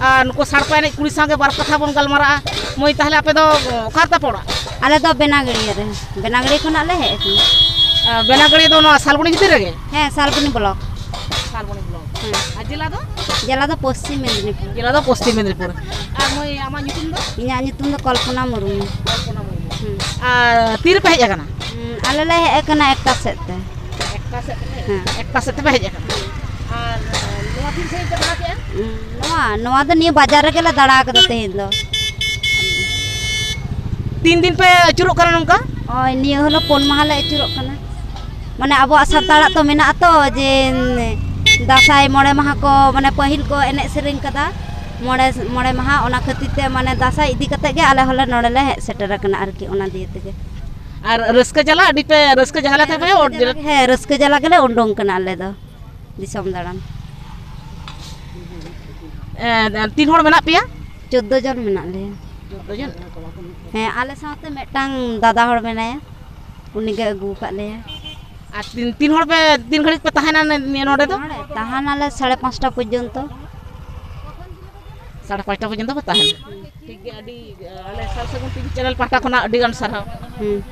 ᱟᱨ ᱱᱩᱠᱩ ᱥᱟᱲᱯᱟ ᱮᱱᱮᱡ ᱠᱩᱲᱤ ᱥᱟᱶᱜᱮ ᱵᱟᱨ ᱠᱟᱛᱷᱟ ᱵᱚᱱ ᱜᱟᱞᱢᱟᱨᱟᱜᱼᱟ᱾ ᱢᱟᱹᱭ, ᱛᱟᱦᱚᱞᱮ ᱟᱯᱮ ᱫᱚ ᱚᱠᱟ ᱨᱮ ᱛᱟᱯᱮ ᱚᱲᱟᱜ? ᱟᱞᱮ ᱫᱚ ᱵᱮᱱᱟᱜᱟᱹᱲᱤᱭᱟᱹ ᱨᱮ, ᱵᱮᱱᱟᱜᱟᱹᱲᱤᱭᱟᱹ ᱠᱷᱚᱱᱟᱜ ᱞᱮ ᱦᱮᱡ ᱟᱠᱟᱱᱟ᱾ ᱟᱸ, ᱵᱮᱱᱟᱜᱟᱹᱲᱤᱭᱟᱹ ᱫᱚ ᱱᱚᱣᱟ ᱥᱟᱞᱵᱚᱱᱤ ᱵᱷᱤᱛᱤᱨ ᱨᱮᱜᱮ? ᱦᱮᱸ, ᱥᱟᱞᱵᱚᱱᱤ ᱵᱞᱚᱠ᱾ ᱥᱟᱞᱵᱚᱱᱤ ᱵᱞᱚᱠ᱾ ᱦᱮᱸ᱾ ᱟᱨ ᱡᱮᱞᱟ ᱫᱚ? ᱡᱮᱞᱟ ᱫᱚ ᱯᱚᱥᱪᱤᱢ ᱢᱮᱫᱽᱱᱤᱯᱩᱨ᱾ ᱡᱮᱞᱟ ᱫᱚ ᱯᱚᱥᱪᱤᱢ ᱢᱮᱫᱽᱱᱤᱯᱩᱨ᱾ ᱟᱨ ᱢᱟᱹᱭ, ᱟᱢᱟᱜ ᱧᱩᱛᱩᱢ ᱫᱚ? ᱤᱧᱟᱹᱜ ᱧᱩᱛᱩᱢ ᱫᱚ ᱠᱚᱞᱯᱚᱱᱟ ᱢᱩᱨᱢᱩ᱾ ᱠᱚᱞᱯᱚᱱᱟ ᱢᱩᱨᱢᱩ᱾ ᱦᱮᱸ᱾ ᱟᱨ ᱛᱤ ᱨᱮᱯᱮ ᱦᱮᱡ ᱟᱠᱟᱱᱟ? ᱦᱩᱸ, ᱟᱞᱮ ᱞᱮ ᱦᱮᱡ ᱟᱠᱟᱱᱟ ᱮᱠᱴᱟ ᱥᱮᱫ ᱛᱮ᱾ ᱮᱠᱴᱟ ᱥᱮᱫ ᱛᱮᱯᱮ ᱦᱮᱡ ᱦᱮᱸ᱾ ᱮᱠᱴᱟ ᱥᱮᱫ ᱛᱮᱯᱮ ᱦᱮᱡ ᱟᱠᱟᱱᱟ᱾ ᱟᱨ, ᱟᱨ ᱱᱚᱣᱟ ᱛᱤᱱ ᱥᱟᱺᱜᱤᱧ ᱯᱮ ᱫᱟᱬᱟ ᱠᱮᱜᱼᱟ? ᱦᱩᱸ, ᱱᱚᱣᱟ, ᱱᱚᱣᱟ ᱫᱚ ᱱᱤᱭᱟᱹ ᱵᱟᱡᱟᱨ ᱨᱮᱜᱮ ᱞᱮ ᱫᱟᱬᱟ ᱟᱠᱟᱫᱟ ᱛᱮᱦᱮᱧ ᱫᱚ᱾ ᱛᱤᱱ ᱫᱤᱱ ᱯᱮ ᱟᱹᱪᱩᱨᱚᱜ ᱠᱟᱱᱟ ᱱᱚᱝᱠᱟ? ᱱᱚᱜᱼᱚᱭ ᱱᱤᱭᱟᱹ ᱦᱚᱞᱚ ᱯᱩᱱ ᱢᱟᱦᱟ ᱞᱮ ᱟᱹᱪᱩᱨᱚᱜ ᱠᱟᱱᱟ᱾ ᱢᱟᱱᱮ ᱟᱵᱚᱣᱟᱜ ᱥᱟᱱᱛᱟᱲᱟᱜ ᱛᱚ ᱢᱮᱱᱟᱜ ᱟᱛᱚ ᱡᱮ ᱫᱟᱸᱥᱟᱭ ᱢᱚᱬᱮ ᱢᱟᱦᱟ ᱠᱚ, ᱢᱟᱱᱮ ᱯᱟᱹᱦᱤᱞ ᱠᱚ ᱮᱱᱮᱡ ᱥᱮᱨᱮᱧ ᱠᱟᱫᱟ ᱢᱚᱬᱮ, ᱢᱚᱬᱮ ᱢᱟᱦᱟ, ᱚᱱᱟ ᱠᱷᱟᱹᱛᱤᱨ ᱛᱮ ᱢᱟᱱᱮ ᱫᱟᱸᱥᱟᱭ ᱤᱫᱤ ᱠᱟᱛᱮ ᱜᱮ ᱟᱞᱮ ᱦᱚᱸᱞᱮ ᱱᱚᱰᱮ ᱞᱮ ᱦᱮᱡ ᱥᱮᱴᱮᱨ ᱟᱠᱟᱱᱟ ᱟᱨᱠᱤ, ᱚᱱᱟ ᱫᱤᱭᱮ ᱛᱮᱜᱮ᱾ ᱟᱨ ᱨᱟᱹᱥᱠᱟᱹ ᱡᱟᱞᱟ ᱟᱹᱰᱤ ᱯᱮ ᱨᱟᱹᱥᱠᱟᱹ ᱡᱟᱦᱟᱸ ᱞᱮᱠᱟ ᱯᱮ ᱚᱨ- ᱦᱮᱸ, ᱨᱟᱹᱥᱠᱟᱹ ᱡᱟᱞᱟ ᱜᱮᱞᱮ ᱩᱰᱩᱝ ᱠᱟᱱᱟ ᱟᱞᱮ ᱫᱚ ᱫᱤᱥᱚᱢ ᱫᱟᱬᱟᱱ᱾ ᱮ, ᱛᱤᱱ ᱦᱚᱲ ᱢᱮᱱᱟᱜ ᱯᱮᱭᱟ? ᱪᱳᱫᱽᱫᱳ ᱡᱚᱱ ᱢᱮᱱᱟᱜ ᱞᱮᱭᱟ᱾ ᱪᱳᱫᱽᱫᱳ ᱡᱚᱱ? ᱦᱮᱸ, ᱟᱞᱮ ᱥᱟᱶᱛᱮ ᱢᱤᱫᱴᱟᱝ ᱫᱟᱫᱟ ᱦᱚᱲ ᱢᱮᱱᱟᱭᱟ, ᱩᱱᱤ ᱜᱮ ᱟᱹᱜᱩ ᱟᱠᱟᱫ ᱞᱮᱭᱟ᱾ ᱟᱨ ᱛᱤᱱ, ᱛᱤᱱ ᱦᱚᱲ ᱯᱮ, ᱛᱤᱱ ᱜᱷᱟᱹᱲᱤᱡ ᱯᱮ ᱛᱟᱦᱮᱱᱟ ᱱᱮ-, ᱱᱤᱭᱟᱹ ᱱᱚᱰᱮ ᱫᱚ? ᱱᱚᱰᱮ ᱛᱟᱦᱮᱱᱟᱞᱮ ᱥᱟᱲᱮ ᱯᱟᱸᱪᱴᱟ ᱯᱚᱨᱡᱚᱱᱛᱚ᱾ ᱥᱟᱲᱮ ᱯᱟᱸᱪᱴᱟ ᱯᱚᱨᱡᱚᱱᱛᱚ ᱯᱮ ᱛᱟᱦᱮᱱᱟ᱾ ᱴᱷᱤᱠ ᱜᱮᱭᱟ, ᱟᱹᱰᱤ, ᱟᱞᱮ ᱥᱟᱨ ᱥᱟᱹᱜᱩᱱ ᱴᱤᱵᱷᱤ ᱪᱮᱱᱮᱞ ᱯᱟᱦᱴᱟ ᱠᱷᱚᱱᱟᱜ ᱟᱹᱰᱤ ᱜᱟᱱ ᱥᱟᱨᱦᱟᱣ᱾ ᱦᱩᱸ᱾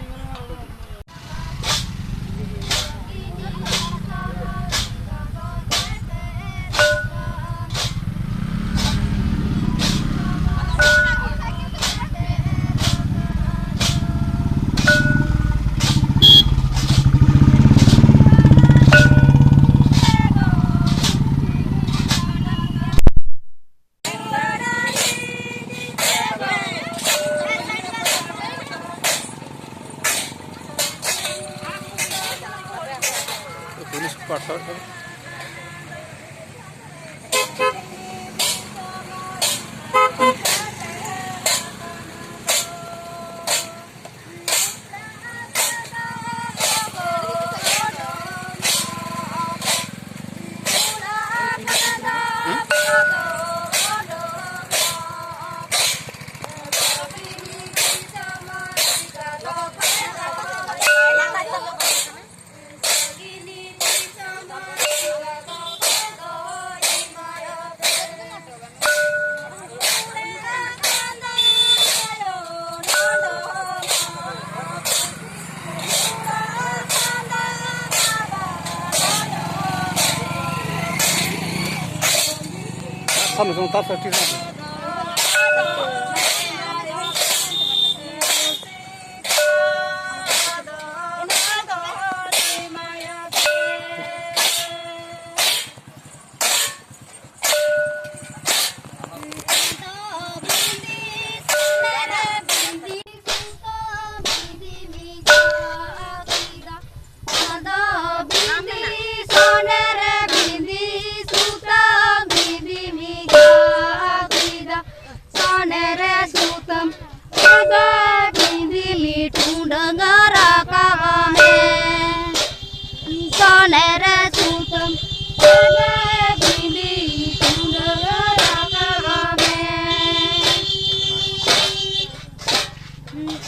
ᱯᱩᱞᱤᱥ ᱠᱚ ᱟᱴᱠᱟᱣᱮᱫ ᱠᱚᱣᱟ᱾ ᱥᱚᱱᱮ ᱨᱮ ᱥᱩᱛᱟᱹᱢ ᱥᱟᱫᱟ ᱵᱤᱸᱫᱤ ᱞᱤᱴᱩᱰᱟᱹᱝ ᱨᱟᱠᱟᱵ ᱢᱮ᱾ ᱥᱚᱱᱮ ᱨᱮ ᱥᱩᱛᱟᱹᱢ ᱥᱟᱫᱟ ᱵᱤᱸᱫᱤ ᱞᱤᱴᱩᱰᱟᱹᱝ ᱨᱟᱠᱟᱵ ᱢᱮ᱾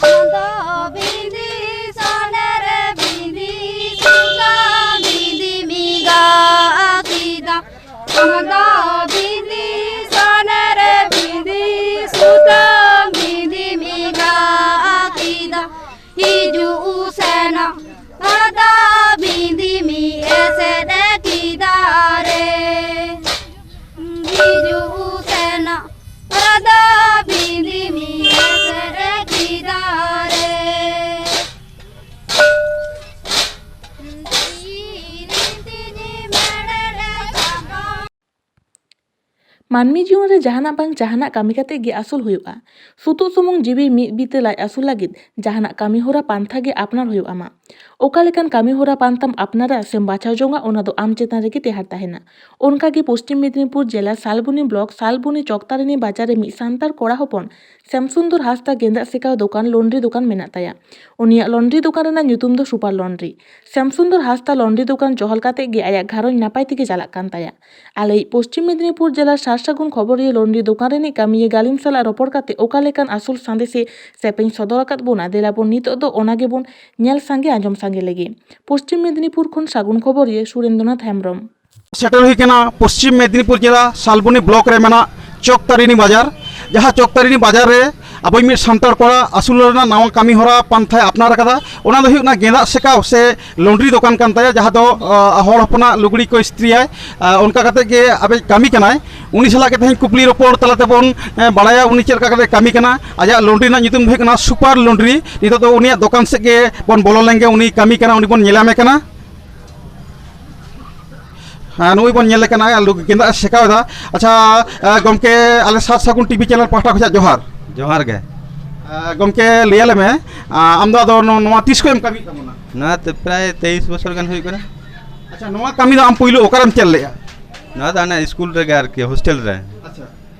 ᱥᱟᱫᱟ ᱵᱤᱸᱫᱤ ᱥᱚᱱᱮ ᱨᱮ ᱵᱤᱸᱫᱤ ᱥᱟᱫᱟ ᱵᱤᱸᱫᱤ ᱢᱤᱜᱟ ᱠᱤᱫᱟ᱾ ᱟᱢᱫᱟ ᱵᱤᱸᱫᱤ ᱥᱚᱱᱮ ᱨᱮ ᱵᱤᱸᱫᱤ ᱥᱩᱛᱟᱹᱢ ᱵᱤᱸᱫᱤ ᱢᱤᱜᱟ ᱠᱤᱫᱟ᱾ ᱦᱤᱡᱩᱜ ᱥᱮᱱᱚᱜ ᱟᱢᱫᱟ ᱵᱤᱸᱫᱤ ᱢᱤ ᱮᱥᱮᱫ ᱠᱤᱫᱟ ᱨᱮ᱾ ᱦᱤᱡᱩᱜ ᱥᱮᱱᱚᱜ ᱟᱢᱫᱟ ᱵᱤᱸᱫᱤ ᱢᱤ ᱮᱥᱮᱫ ᱠᱤᱫᱟ ᱨᱮ᱾ ᱢᱟᱹᱱᱢᱤ ᱡᱤᱭᱚᱱ ᱨᱮ ᱡᱟᱦᱟᱱᱟᱜ ᱵᱟᱝ ᱡᱟᱦᱟᱱᱟᱜ ᱠᱟᱹᱢᱤ ᱠᱟᱛᱮ ᱜᱮ ᱟᱹᱥᱩᱞ ᱦᱩᱭᱩᱜᱼᱟ᱾ ᱥᱩᱛᱩᱜ ᱥᱩᱢᱩᱝ ᱡᱤᱣᱤ ᱢᱤᱫ ᱵᱤᱛᱟᱹ ᱞᱟᱡ ᱟᱹᱥᱩᱞ ᱞᱟᱹᱜᱤᱫ ᱡᱟᱦᱟᱱᱟᱜ ᱠᱟᱹᱢᱤ ᱦᱚᱨᱟ ᱯᱟᱱᱛᱷᱟ ᱜᱮ ᱟᱯᱱᱟᱨ ᱦᱩᱭᱩᱜ ᱟᱢᱟ᱾ ᱚᱠᱟ ᱞᱮᱠᱟᱱ ᱠᱟᱹᱢᱤ ᱦᱚᱨᱟ ᱯᱟᱱᱛᱷᱟᱢ ᱟᱯᱱᱟᱨᱟ ᱥᱮᱢ ᱵᱟᱪᱷᱟᱣ ᱡᱚᱝᱟ, ᱚᱱᱟ ᱫᱚ ᱟᱢ ᱪᱮᱛᱟᱱ ᱨᱮᱜᱮ ᱴᱮᱦᱟᱴ ᱛᱟᱦᱮᱱᱟ᱾ ᱚᱱᱠᱟ ᱜᱮ ᱯᱚᱥᱪᱤᱢ ᱢᱮᱫᱽᱱᱤᱯᱩᱨ ᱡᱮᱞᱟ ᱥᱟᱞᱵᱚᱱᱤ ᱵᱞᱚᱠ ᱥᱟᱞᱵᱚᱱᱤ ᱪᱚᱠᱛᱟᱨᱤᱱᱤ ᱵᱟᱡᱟᱨ ᱨᱮ ᱢᱤᱫ ᱥᱟᱱᱛᱟᱲ ᱠᱚᱲᱟ ᱦᱚᱯᱚᱱ ᱥᱮᱢᱥᱩᱱᱫᱚᱨ ᱦᱟᱸᱥᱫᱟ ᱜᱮᱸᱫᱟᱜ ᱥᱮᱠᱟᱣ ᱫᱚᱠᱟᱱ ᱞᱚᱱᱰᱨᱤ ᱫᱚᱠᱟᱱ ᱢᱮᱱᱟᱜ ᱛᱟᱭᱟ᱾ ᱩᱱᱤᱭᱟᱜ ᱞᱚᱱᱰᱨᱤ ᱫᱚᱠᱟᱱ ᱨᱮᱱᱟᱜ ᱧᱩᱛᱩᱢ ᱫᱚ ᱥᱩᱯᱟᱨ ᱞᱚᱱᱰᱨᱤ᱾ ᱥᱮᱢᱥᱩᱱᱫᱚᱨ ᱦᱟᱸᱥᱫᱟ ᱞᱚᱱᱰᱨᱤ ᱫᱚᱠᱟᱱ ᱪᱚᱦᱚᱞ ᱠᱟᱛᱮ ᱜᱮ ᱟᱭᱟᱜ ᱜᱷᱟᱨᱚᱸᱡᱽ ᱱᱟᱯᱟᱭ ᱛᱮᱜᱮ ᱪᱟᱞᱟᱜ ᱠᱟᱱ ᱛᱟᱭᱟ᱾ ᱟᱞᱮᱭᱤᱡ ᱯᱚᱥᱪᱤᱢ ᱢᱮᱫᱽᱱᱤᱯᱩᱨ ᱡᱮᱞᱟ ᱥᱟᱨ ᱥᱟᱹᱜᱩᱱ ᱠᱷᱚᱵᱚᱨᱤᱭᱟᱹ ᱞᱚᱱᱰᱨᱤ ᱫᱚᱠᱟᱱ ᱨᱤᱱᱤᱡ ᱠᱟᱹᱢᱤᱭᱟᱹ ᱜᱟᱹᱞᱤᱢ ᱥᱟᱞᱟᱜ ᱨᱚᱯᱚᱲ ᱠᱟᱛᱮ ᱚᱠᱟ ᱞᱮᱠᱟᱱ ᱟᱥᱚᱞ ᱥᱟᱸᱫᱮᱥᱮ ᱥᱮᱯᱮᱧ ᱥᱚᱫᱚᱨ ᱟᱠᱟᱫ ᱵᱚᱱᱟ, ᱫᱮᱞᱟ ᱵᱚᱱ ᱱᱤᱛᱚᱜ ᱫᱚ ᱚᱱᱟ ᱜᱮᱵᱚᱱ ᱧᱮᱞ ᱥᱟᱸᱜᱮ ᱟᱸᱡᱚᱢ ᱥᱟᱸᱜᱮ ᱞᱮᱜᱮ᱾ ᱯᱚᱥᱪᱤᱢ ᱢᱮᱫᱽᱱᱤᱯᱩᱨ ᱠᱷᱚᱱ ᱥᱟᱹᱜᱩᱱ ᱠᱷᱚᱵᱚᱨᱤᱭᱟᱹ ᱥᱩᱨᱮᱱᱫᱨᱚᱱᱟᱛᱷ ᱦᱮᱢᱵᱽᱨᱚᱢ᱾ ᱥᱮᱴᱮᱨ ᱦᱩᱭ ᱠᱟᱱᱟ ᱯᱚᱥᱪᱤᱢ ᱢᱮᱫᱽᱱᱤᱯᱩᱨ ᱡᱮᱞᱟ ᱥᱟᱞᱵᱚᱱᱤ ᱵᱞᱚᱠ ᱨᱮ ᱢᱮᱱᱟᱜ ᱪᱚᱠᱛᱟᱨᱤᱱᱤ ᱵᱟᱡᱟᱨ, ᱡᱟᱦᱟᱸ ᱪᱚᱠᱛᱟᱨᱤᱱᱤ ᱵᱟᱡᱟᱨ ᱨᱮ ᱟᱵᱚ ᱢᱤᱫ ᱥᱟᱱᱛᱟᱲ ᱠᱚᱲᱟ ᱟᱹᱥᱩᱞ ᱨᱮᱱᱟᱜ ᱱᱟᱣᱟ ᱠᱟᱹᱢᱤ ᱦᱚᱨᱟ ᱯᱟᱱᱛᱷᱟᱭ ᱟᱯᱱᱟᱨ ᱟᱠᱟᱫᱟ᱾ ᱚᱱᱟ ᱫᱚ ᱦᱩᱭᱩᱜ ᱠᱟᱱᱟ ᱜᱮᱸᱫᱟᱜ ᱥᱮᱠᱟᱣ ᱥᱮ ᱞᱚᱱᱰᱨᱤ ᱫᱚᱠᱟᱱ ᱠᱟᱱ ᱛᱟᱭᱟ, ᱡᱟᱦᱟᱸ ᱫᱚ, ᱟ, ᱦᱚᱲ ᱦᱚᱯᱚᱱᱟᱜ ᱞᱩᱜᱽᱲᱤ ᱠᱚ ᱤᱥᱛᱨᱤᱭᱟᱭ᱾ ᱟ, ᱚᱱᱠᱟ ᱠᱟᱛᱮ ᱜᱮ ᱟᱵᱮᱡ ᱠᱟᱹᱢᱤ ᱠᱟᱱᱟᱭ᱾ ᱩᱱᱤ ᱥᱟᱞᱟᱜ ᱜᱮ ᱛᱮᱦᱮᱧ ᱠᱩᱠᱞᱤ ᱨᱚᱯᱚᱲ ᱛᱟᱞᱟ ᱛᱮᱵᱚᱱ, ᱮ, ᱵᱟᱲᱟᱭᱟ ᱩᱱᱤ ᱪᱮᱫ ᱞᱮᱠᱟ ᱠᱟᱛᱮ ᱠᱟᱹᱢᱤ ᱠᱟᱱᱟ᱾ ᱟᱡᱟᱜ ᱞᱚᱱᱰᱨᱤ ᱨᱮᱱᱟᱜ ᱧᱩᱛᱩᱢ ᱫᱚ ᱦᱩᱭᱩᱜ ᱠᱟᱱᱟ ᱥᱩᱯᱟᱨ ᱞᱚᱱᱰᱨᱤ᱾ ᱱᱤᱛᱚᱜ ᱫᱚ ᱩᱱᱤᱭᱟᱜ ᱫᱚᱠᱟᱱ ᱥᱮᱫ ᱜᱮ ᱵᱚᱱ ᱵᱚᱞᱚ ᱞᱮᱱ ᱜᱮ, ᱩᱱᱤ ᱠᱟᱹᱢᱤ ᱠᱟᱱᱟ, ᱩᱱᱤ ᱵᱚᱱ ᱧᱮᱞᱟᱢᱮ ᱠᱟᱱᱟ᱾ ᱦᱮᱸ, ᱱᱩᱭ ᱵᱚᱱ ᱧᱮᱞᱮ ᱠᱟᱱᱟ, ᱞᱩ-, ᱜᱮᱸᱫᱟᱜ ᱮ ᱥᱮᱠᱟᱣ ᱮᱫᱟ᱾ ᱟᱪᱪᱷᱟ, ᱮ, ᱜᱚᱢᱠᱮ, ᱟᱞᱮ ᱥᱟᱛ ᱥᱟᱹᱜᱩᱱ ᱴᱤᱵᱷᱤ ᱪᱮᱱᱮᱞ ᱯᱟᱦᱴᱟ ᱠᱷᱚᱱᱟᱜ ᱡᱚᱦᱟᱨ᱾ ᱡᱚᱦᱟᱨ ᱜᱮ᱾ ᱮ, ᱜᱚᱢᱠᱮ, ᱞᱟᱹᱭ ᱟᱞᱮ ᱢᱮ, ᱟ, ᱟᱢ ᱫᱚ ᱟᱫᱚ ᱱᱚ-, ᱱᱚᱣᱟ ᱛᱤᱥ ᱠᱷᱚᱱ ᱮᱢ ᱠᱟᱹᱢᱤᱭᱮᱫ ᱛᱟᱵᱚᱱᱟ? ᱱᱚᱣᱟ ᱛᱮ ᱯᱨᱟᱭ ᱛᱮᱭᱤᱥ ᱵᱚᱪᱷᱚᱨ ᱜᱟᱱ ᱦᱩᱭᱩᱜ ᱠᱟᱱᱟ᱾ ᱟᱪᱪᱷᱟ, ᱱᱚᱣᱟ ᱠᱟᱹᱢᱤ ᱫᱚ ᱟᱢ ᱯᱩᱭᱞᱩ ᱚᱠᱟᱨᱮᱢ ᱪᱮᱫ ᱞᱮᱫᱼᱟ? ᱱᱚᱣᱟ ᱫᱚ ᱦᱟᱱᱟ ᱥᱠᱩᱞ ᱨᱮᱜᱮ ᱟᱨᱠᱤ, ᱦᱳᱥᱴᱮᱞ ᱨᱮ᱾ ᱟᱪᱪᱷᱟ᱾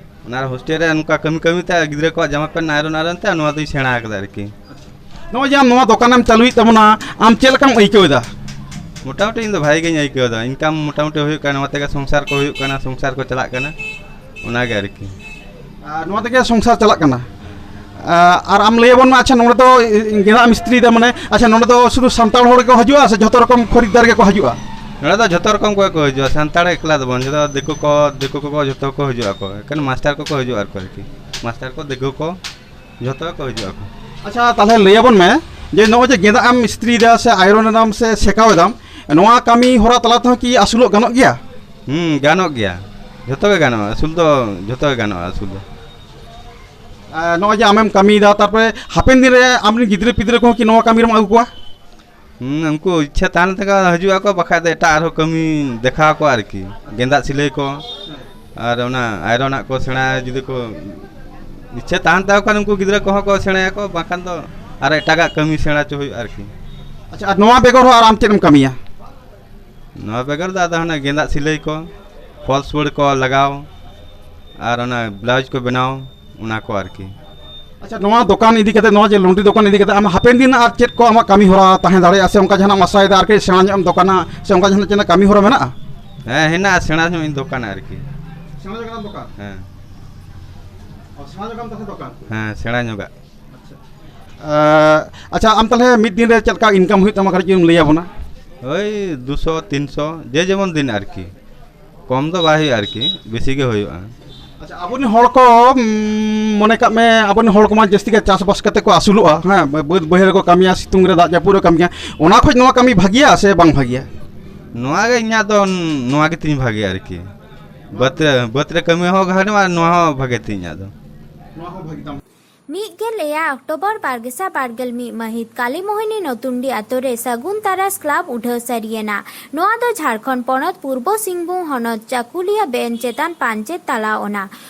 ᱟᱨ ᱦᱳᱥᱴᱮᱞ ᱨᱮ ᱱᱚᱝᱠᱟ ᱠᱟᱹᱢᱤ ᱠᱟᱹᱢᱤ ᱛᱮ ᱜᱤᱫᱽᱨᱟᱹ ᱠᱚᱣᱟᱜ ᱡᱟᱢᱟ ᱯᱮᱱᱴ ᱟᱭᱨᱚᱱ ᱟᱭᱨᱚᱱ ᱛᱮ ᱱᱚᱣᱟ ᱫᱚᱧ ᱥᱮᱬᱟ ᱟᱠᱟᱫᱟ ᱟᱨᱠᱤ᱾ ᱱᱚᱜᱼᱚᱭ ᱡᱮ ᱟᱢ ᱱᱚᱣᱟ ᱫᱚᱠᱟᱱᱮᱢ ᱪᱟᱹᱞᱩᱭᱮᱫ ᱛᱟᱵᱚᱱᱟ, ᱟᱢ ᱪᱮᱫ ᱞᱮᱠᱟᱢ ᱟᱹᱭᱠᱟᱹᱣ ᱮᱫᱟ? ᱢᱚᱴᱟᱢᱩᱴᱤ ᱤᱧ ᱫᱚ ᱵᱷᱟᱜᱮ ᱜᱤᱧ ᱟᱹᱭᱠᱟᱹᱣ ᱮᱫᱟ, ᱤᱱᱠᱟᱢ ᱢᱚᱴᱟᱢᱩᱴᱤ ᱦᱩᱭᱩᱜ ᱠᱟᱱᱟ, ᱱᱚᱣᱟ ᱛᱮᱜᱮ ᱥᱚᱝᱥᱟᱨ ᱠᱚ ᱦᱩᱭᱩᱜ ᱠᱟᱱᱟ, ᱥᱚᱝᱥᱟᱨ ᱠᱚ ᱪᱟᱞᱟᱜ ᱠᱟᱱᱟ, ᱚᱱᱟᱜᱮ ᱟᱨᱠᱤ᱾ ᱟᱨ ᱱᱚᱣᱟ ᱛᱮᱜᱮ ᱥᱚᱝᱥᱟᱨ ᱪᱟᱞᱟᱜ ᱠᱟᱱᱟ᱾ ᱟᱨ ᱟᱢ ᱞᱟᱹᱭ ᱟᱵᱚᱱ ᱢᱮ, ᱟᱪᱪᱷᱟ, ᱱᱚᱰᱮ ᱫᱚ ᱜᱮᱸᱫᱟᱜ ᱢᱤᱥᱛᱨᱤ ᱫᱚ, ᱢᱟᱱᱮ, ᱟᱪᱪᱷᱟ, ᱱᱚᱰᱮ ᱫᱚ ᱥᱩᱫᱷᱩ ᱥᱟᱱᱛᱟᱲ ᱦᱚᱲ ᱜᱮᱠᱚ ᱦᱤᱡᱩᱜᱼᱟ ᱥᱮ ᱡᱷᱚᱛᱚ ᱨᱚᱠᱚᱢ ᱠᱷᱚᱨᱤᱫᱟᱨ ᱜᱮᱠᱚ ᱦᱤᱡᱩᱜᱼᱟ? ᱱᱚᱰᱮ ᱫᱚ ᱡᱷᱚᱛᱚ ᱨᱚᱠᱚᱢ ᱠᱚᱜᱮ ᱠᱚ ᱦᱤᱡᱩᱜᱼᱟ, ᱥᱟᱱᱛᱟᱲ ᱮᱠᱞᱟ ᱫᱚ ᱵᱟᱝ, ᱡᱷᱚᱛᱚ ᱫᱤᱠᱩ ᱠᱚ, ᱫᱤᱠᱩ ᱠᱚᱠᱚ ᱡᱷᱚᱛᱚ ᱠᱚ ᱦᱤᱡᱩᱜ ᱟᱠᱚ, ᱮᱠᱮᱱ ᱢᱟᱥᱴᱟᱨ ᱠᱚᱠᱚ ᱦᱤᱡᱩᱜᱼᱟ ᱟᱨᱠᱤ, ᱢᱟᱥᱴᱟᱨ ᱠᱚ, ᱫᱤᱠᱩ ᱠᱚ, ᱡᱷᱚᱛᱚ ᱜᱮᱠᱚ ᱦᱤᱡᱩᱜ ᱟᱠᱚ᱾ ᱟᱪᱪᱷᱟ, ᱛᱟᱦᱚᱞᱮ ᱞᱟᱹᱭ ᱟᱵᱚᱱ ᱢᱮ ᱡᱮ ᱱᱚᱜᱼᱚᱭ ᱡᱮ ᱜᱮᱸᱫᱟᱜ ᱮᱢ ᱤᱥᱛᱨᱤᱭᱮᱫᱟ ᱥᱮ ᱟᱭᱨᱚᱱ ᱮᱫᱟᱢ ᱥᱮ ᱥᱮᱠᱟᱣ ᱮᱫᱟᱢ, ᱱᱚᱣᱟ ᱠᱟᱹᱢᱤ ᱦᱚᱨᱟ ᱛᱟᱞᱟ ᱛᱮᱦᱚᱸ ᱠᱤ ᱟᱹᱥᱩᱞᱚᱜ ᱜᱟᱱᱚᱜ ᱜᱮᱭᱟ? ᱦᱩᱸ, ᱜᱟᱱᱚᱜ ᱜᱮᱭᱟ, ᱡᱷᱚᱛᱚ ᱜᱮ ᱜᱟᱱᱚᱜᱼᱟ, ᱟᱹᱥᱩᱞ ᱫᱚ ᱡᱷᱚᱛᱚ ᱜᱮ ᱜᱟᱱᱚᱜᱼᱟ ᱟᱹᱥᱩᱞ ᱫᱚ᱾ ᱟᱨ ᱱᱚᱜᱼᱚᱭ ᱡᱮ ᱟᱢᱮᱢ ᱠᱟᱹᱢᱤᱭᱮᱫᱟ, ᱛᱟᱨᱯᱚᱨᱮ ᱦᱟᱯᱮᱱ ᱫᱤᱱ ᱨᱮ ᱟᱢᱨᱮᱱ ᱜᱤᱫᱽᱨᱟᱹ ᱯᱤᱫᱽᱨᱟᱹ ᱠᱚᱦᱚᱸ ᱠᱤ ᱱᱚᱣᱟ ᱠᱟᱹᱢᱤ ᱨᱮᱢ ᱟᱹᱜᱩ ᱠᱚᱣᱟ? ᱦᱩᱸ, ᱩᱱᱠᱩ ᱤᱪᱪᱷᱟᱹ ᱛᱟᱦᱮᱱ ᱛᱟᱠᱚ ᱦᱤᱡᱩᱜ ᱟᱠᱚ, ᱵᱟᱠᱷᱟᱡ ᱫᱚ ᱮᱴᱟᱜ ᱟᱨᱦᱚᱸ ᱠᱟᱹᱢᱤ ᱫᱮᱠᱷᱟᱣ ᱟᱠᱚᱣᱟ ᱟᱨᱠᱤ, ᱜᱮᱸᱫᱟᱜ ᱥᱤᱞᱟᱹᱭ ᱠᱚ ᱟᱨ ᱚᱱᱟ ᱟᱭᱨᱚᱱᱟᱜ ᱠᱚ ᱥᱮᱬᱟ ᱡᱩᱫᱤ ᱠᱚ ᱤᱪᱪᱷᱟᱹ ᱛᱟᱦᱮᱱ ᱛᱟᱠᱚ ᱠᱷᱟᱱ ᱩᱱᱠᱩ ᱜᱤᱫᱽᱨᱟᱹ ᱠᱚᱦᱚᱸ ᱠᱚ ᱥᱮᱬᱟᱭᱟᱠᱚ, ᱵᱟᱝᱠᱷᱟᱱ ᱫᱚ ᱟᱨ ᱮᱴᱟᱜᱟᱜ ᱠᱟᱹᱢᱤ ᱥᱮᱬᱟ ᱦᱚᱪᱚ ᱦᱩᱭᱩᱜᱼᱟ ᱟᱨᱠᱤ᱾ ᱟᱪᱪᱷᱟ, ᱟᱨ ᱱᱚᱣᱟ ᱵᱮᱜᱚᱨ ᱦᱚᱸ ᱟᱨ ᱟᱢ ᱪᱮᱫ ᱮᱢ ᱠᱟᱹᱢᱤᱭᱟ? ᱱᱚᱣᱟ ᱵᱮᱜᱚᱨ ᱫᱚ ᱟᱫᱚ ᱦᱟᱱᱟ ᱜᱮᱸᱫᱟᱜ ᱥᱤᱞᱟᱹᱭ ᱠᱚ, ᱯᱷᱚᱞᱥ ᱯᱟᱹᱲ ᱠᱚ ᱞᱟᱜᱟᱣ, ᱟᱨ ᱚᱱᱟ ᱵᱞᱟᱣᱩᱡᱽ ᱠᱚ ᱵᱮᱱᱟᱣ, ᱚᱱᱟ ᱠᱚ ᱟᱨᱠᱤ᱾ ᱟᱪᱪᱷᱟ, ᱱᱚᱣᱟ ᱫᱚᱠᱟᱱ ᱤᱫᱤ ᱠᱟᱛᱮ, ᱱᱚᱣᱟ ᱡᱮ ᱞᱚᱱᱰᱨᱤ ᱫᱚᱠᱟᱱ ᱤᱫᱤ ᱠᱟᱛᱮ ᱟᱢ ᱦᱟᱯᱮᱱ ᱫᱤᱱ ᱟᱨ ᱪᱮᱫ ᱠᱚ ᱟᱢᱟᱜ ᱠᱟᱹᱢᱤ ᱦᱚᱨᱟ ᱛᱟᱦᱮᱸ ᱫᱟᱲᱮᱭᱟᱜᱼᱟ, ᱥᱮ ᱚᱱᱠᱟ ᱡᱟᱦᱟᱱᱟᱜ ᱮᱢ ᱟᱥᱟᱭᱮᱫᱟ ᱟᱨᱠᱤ, ᱥᱮᱬᱟ ᱧᱚᱜ ᱮᱢ ᱫᱚᱠᱟᱱᱟ, ᱥᱮ ᱚᱱᱠᱟ ᱡᱟᱦᱟᱱᱟᱜ ᱪᱮᱫ ᱠᱟᱹᱢᱤ ᱦᱚᱨᱟ ᱢᱮᱱᱟᱜᱼᱟ? ᱦᱮᱸ, ᱦᱮᱱᱟᱜᱼᱟ, ᱥᱮᱬᱟ ᱧᱚᱜ ᱤᱧ ᱫᱚᱠᱟᱱᱟ ᱟᱨᱠᱤ᱾ ᱥᱮᱬᱟ ᱧᱚᱜ ᱮᱢ ᱫᱚᱠᱟᱱ? ᱦᱮᱸ᱾ ᱚ, ᱥᱮᱬᱟ ᱧᱚᱜ ᱟᱢ ᱛᱟᱦᱚᱞᱮ ᱫᱚᱠᱟᱱ? ᱦᱮᱸ, ᱥᱮᱬᱟ ᱧᱚᱜᱟᱜ᱾ ᱟᱪᱪᱷᱟ᱾ ᱟᱸ, ᱟᱪᱪᱷᱟ, ᱟᱢ ᱛᱟᱦᱚᱞᱮ ᱢᱤᱫ ᱫᱤᱱ ᱨᱮ ᱪᱮᱫ ᱞᱮᱠᱟ ᱤᱱᱠᱟᱢ ᱦᱩᱭᱩᱜ ᱛᱟᱢᱟ, ᱠᱟᱹᱴᱤᱡ ᱮᱢ ᱞᱟᱹᱭ ᱟᱵᱚᱱᱟ? ᱳᱭ ᱫᱩᱥᱚ, ᱛᱤᱱᱥᱚ, ᱡᱮ ᱡᱮᱢᱚᱱ ᱫᱤᱱ ᱟᱨᱠᱤ᱾ ᱠᱚᱢ ᱫᱚ ᱵᱟᱭ ᱦᱩᱭᱩᱜᱼᱟ ᱟᱨᱠᱤ, ᱵᱮᱥᱤ ᱜᱮ ᱦᱩᱭᱩᱜᱼᱟ᱾ ᱟᱪᱪᱷᱟ, ᱟᱵᱚᱨᱮᱱ ᱦᱚᱲ ᱠᱚ, ᱩᱢ, ᱢᱚᱱᱮ ᱠᱟᱜ ᱢᱮ, ᱟᱵᱚᱨᱮᱱ ᱦᱚᱲ ᱠᱚᱢᱟ ᱡᱟᱹᱥᱛᱤ ᱜᱮ ᱪᱟᱥᱵᱟᱥ ᱠᱟᱛᱮ ᱠᱚ ᱟᱹᱥᱩᱞᱚᱜᱼᱟ, ᱦᱮᱸ, ᱵᱟᱹᱫᱽ ᱵᱟᱹᱭᱦᱟᱹᱲ ᱨᱮᱠᱚ ᱠᱟᱹᱢᱤᱭᱟ, ᱥᱤᱛᱩᱝ ᱨᱮ, ᱫᱟᱜ ᱡᱟᱹᱯᱩᱫ ᱨᱮ ᱠᱟᱹᱢᱤᱭᱟ, ᱚᱱᱟ ᱠᱷᱚᱡ ᱱᱚᱣᱟ ᱠᱟᱹᱢᱤ ᱵᱷᱟᱹᱜᱤᱭᱟ ᱥᱮ ᱵᱟᱝ ᱵᱷᱟᱹᱜᱤᱭᱟ? ᱱᱚᱣᱟ ᱜᱮ ᱤᱧᱟᱹᱜ ᱫᱚ, ᱱᱚᱣᱟ ᱜᱮ ᱛᱤᱧ ᱵᱷᱟᱹᱜᱤᱭᱟ ᱟᱨᱠᱤ᱾ ᱵᱟᱹᱫᱽ ᱨᱮ, ᱵᱟᱹᱫᱽ ᱨᱮ ᱠᱟᱹᱢᱤ ᱦᱚᱸ ᱜᱟᱱᱚᱜᱼᱟ, ᱱᱚᱣᱟ ᱦᱚᱸ ᱵᱷᱟᱹᱜᱤ ᱛᱤᱧ ᱤᱧᱟᱹᱜ ᱫᱚ᱾ ᱱᱚᱣᱟ ᱦᱚᱸ ᱵᱷᱟᱹᱜᱤ ᱛᱟᱢ᱾ ᱢᱤᱫ ᱜᱮᱞ ᱮᱭᱟᱭ ᱚᱠᱴᱳᱵᱚᱨ ᱵᱟᱨ ᱜᱮᱥᱟᱭ ᱵᱟᱨ ᱜᱮᱞ ᱢᱤᱫ ᱢᱟᱹᱦᱤᱛ ᱠᱟᱞᱤᱢᱳᱦᱤᱱᱤ ᱱᱚᱛᱩᱱᱰᱤ ᱟᱛᱳ ᱨᱮ ᱥᱟᱹᱜᱩᱱ ᱛᱟᱨᱟᱥ ᱠᱞᱟᱵᱽ ᱩᱰᱷᱟᱹᱣ ᱥᱟᱹᱨᱤᱭᱮᱱᱟ᱾ ᱱᱚᱣᱟ ᱫᱚ ᱡᱷᱟᱲᱠᱷᱚᱸᱰ ᱯᱚᱱᱚᱛ ᱯᱩᱨᱵᱚ ᱥᱤᱝᱵᱷᱩᱢ ᱦᱚᱱᱚᱛ ᱪᱟᱠᱩᱞᱤᱭᱟ ᱵᱮᱱ ᱪᱮᱛᱟᱱ ᱯᱟᱧᱪᱮᱛ ᱛᱟᱞᱟᱣ ᱚᱱᱟ᱾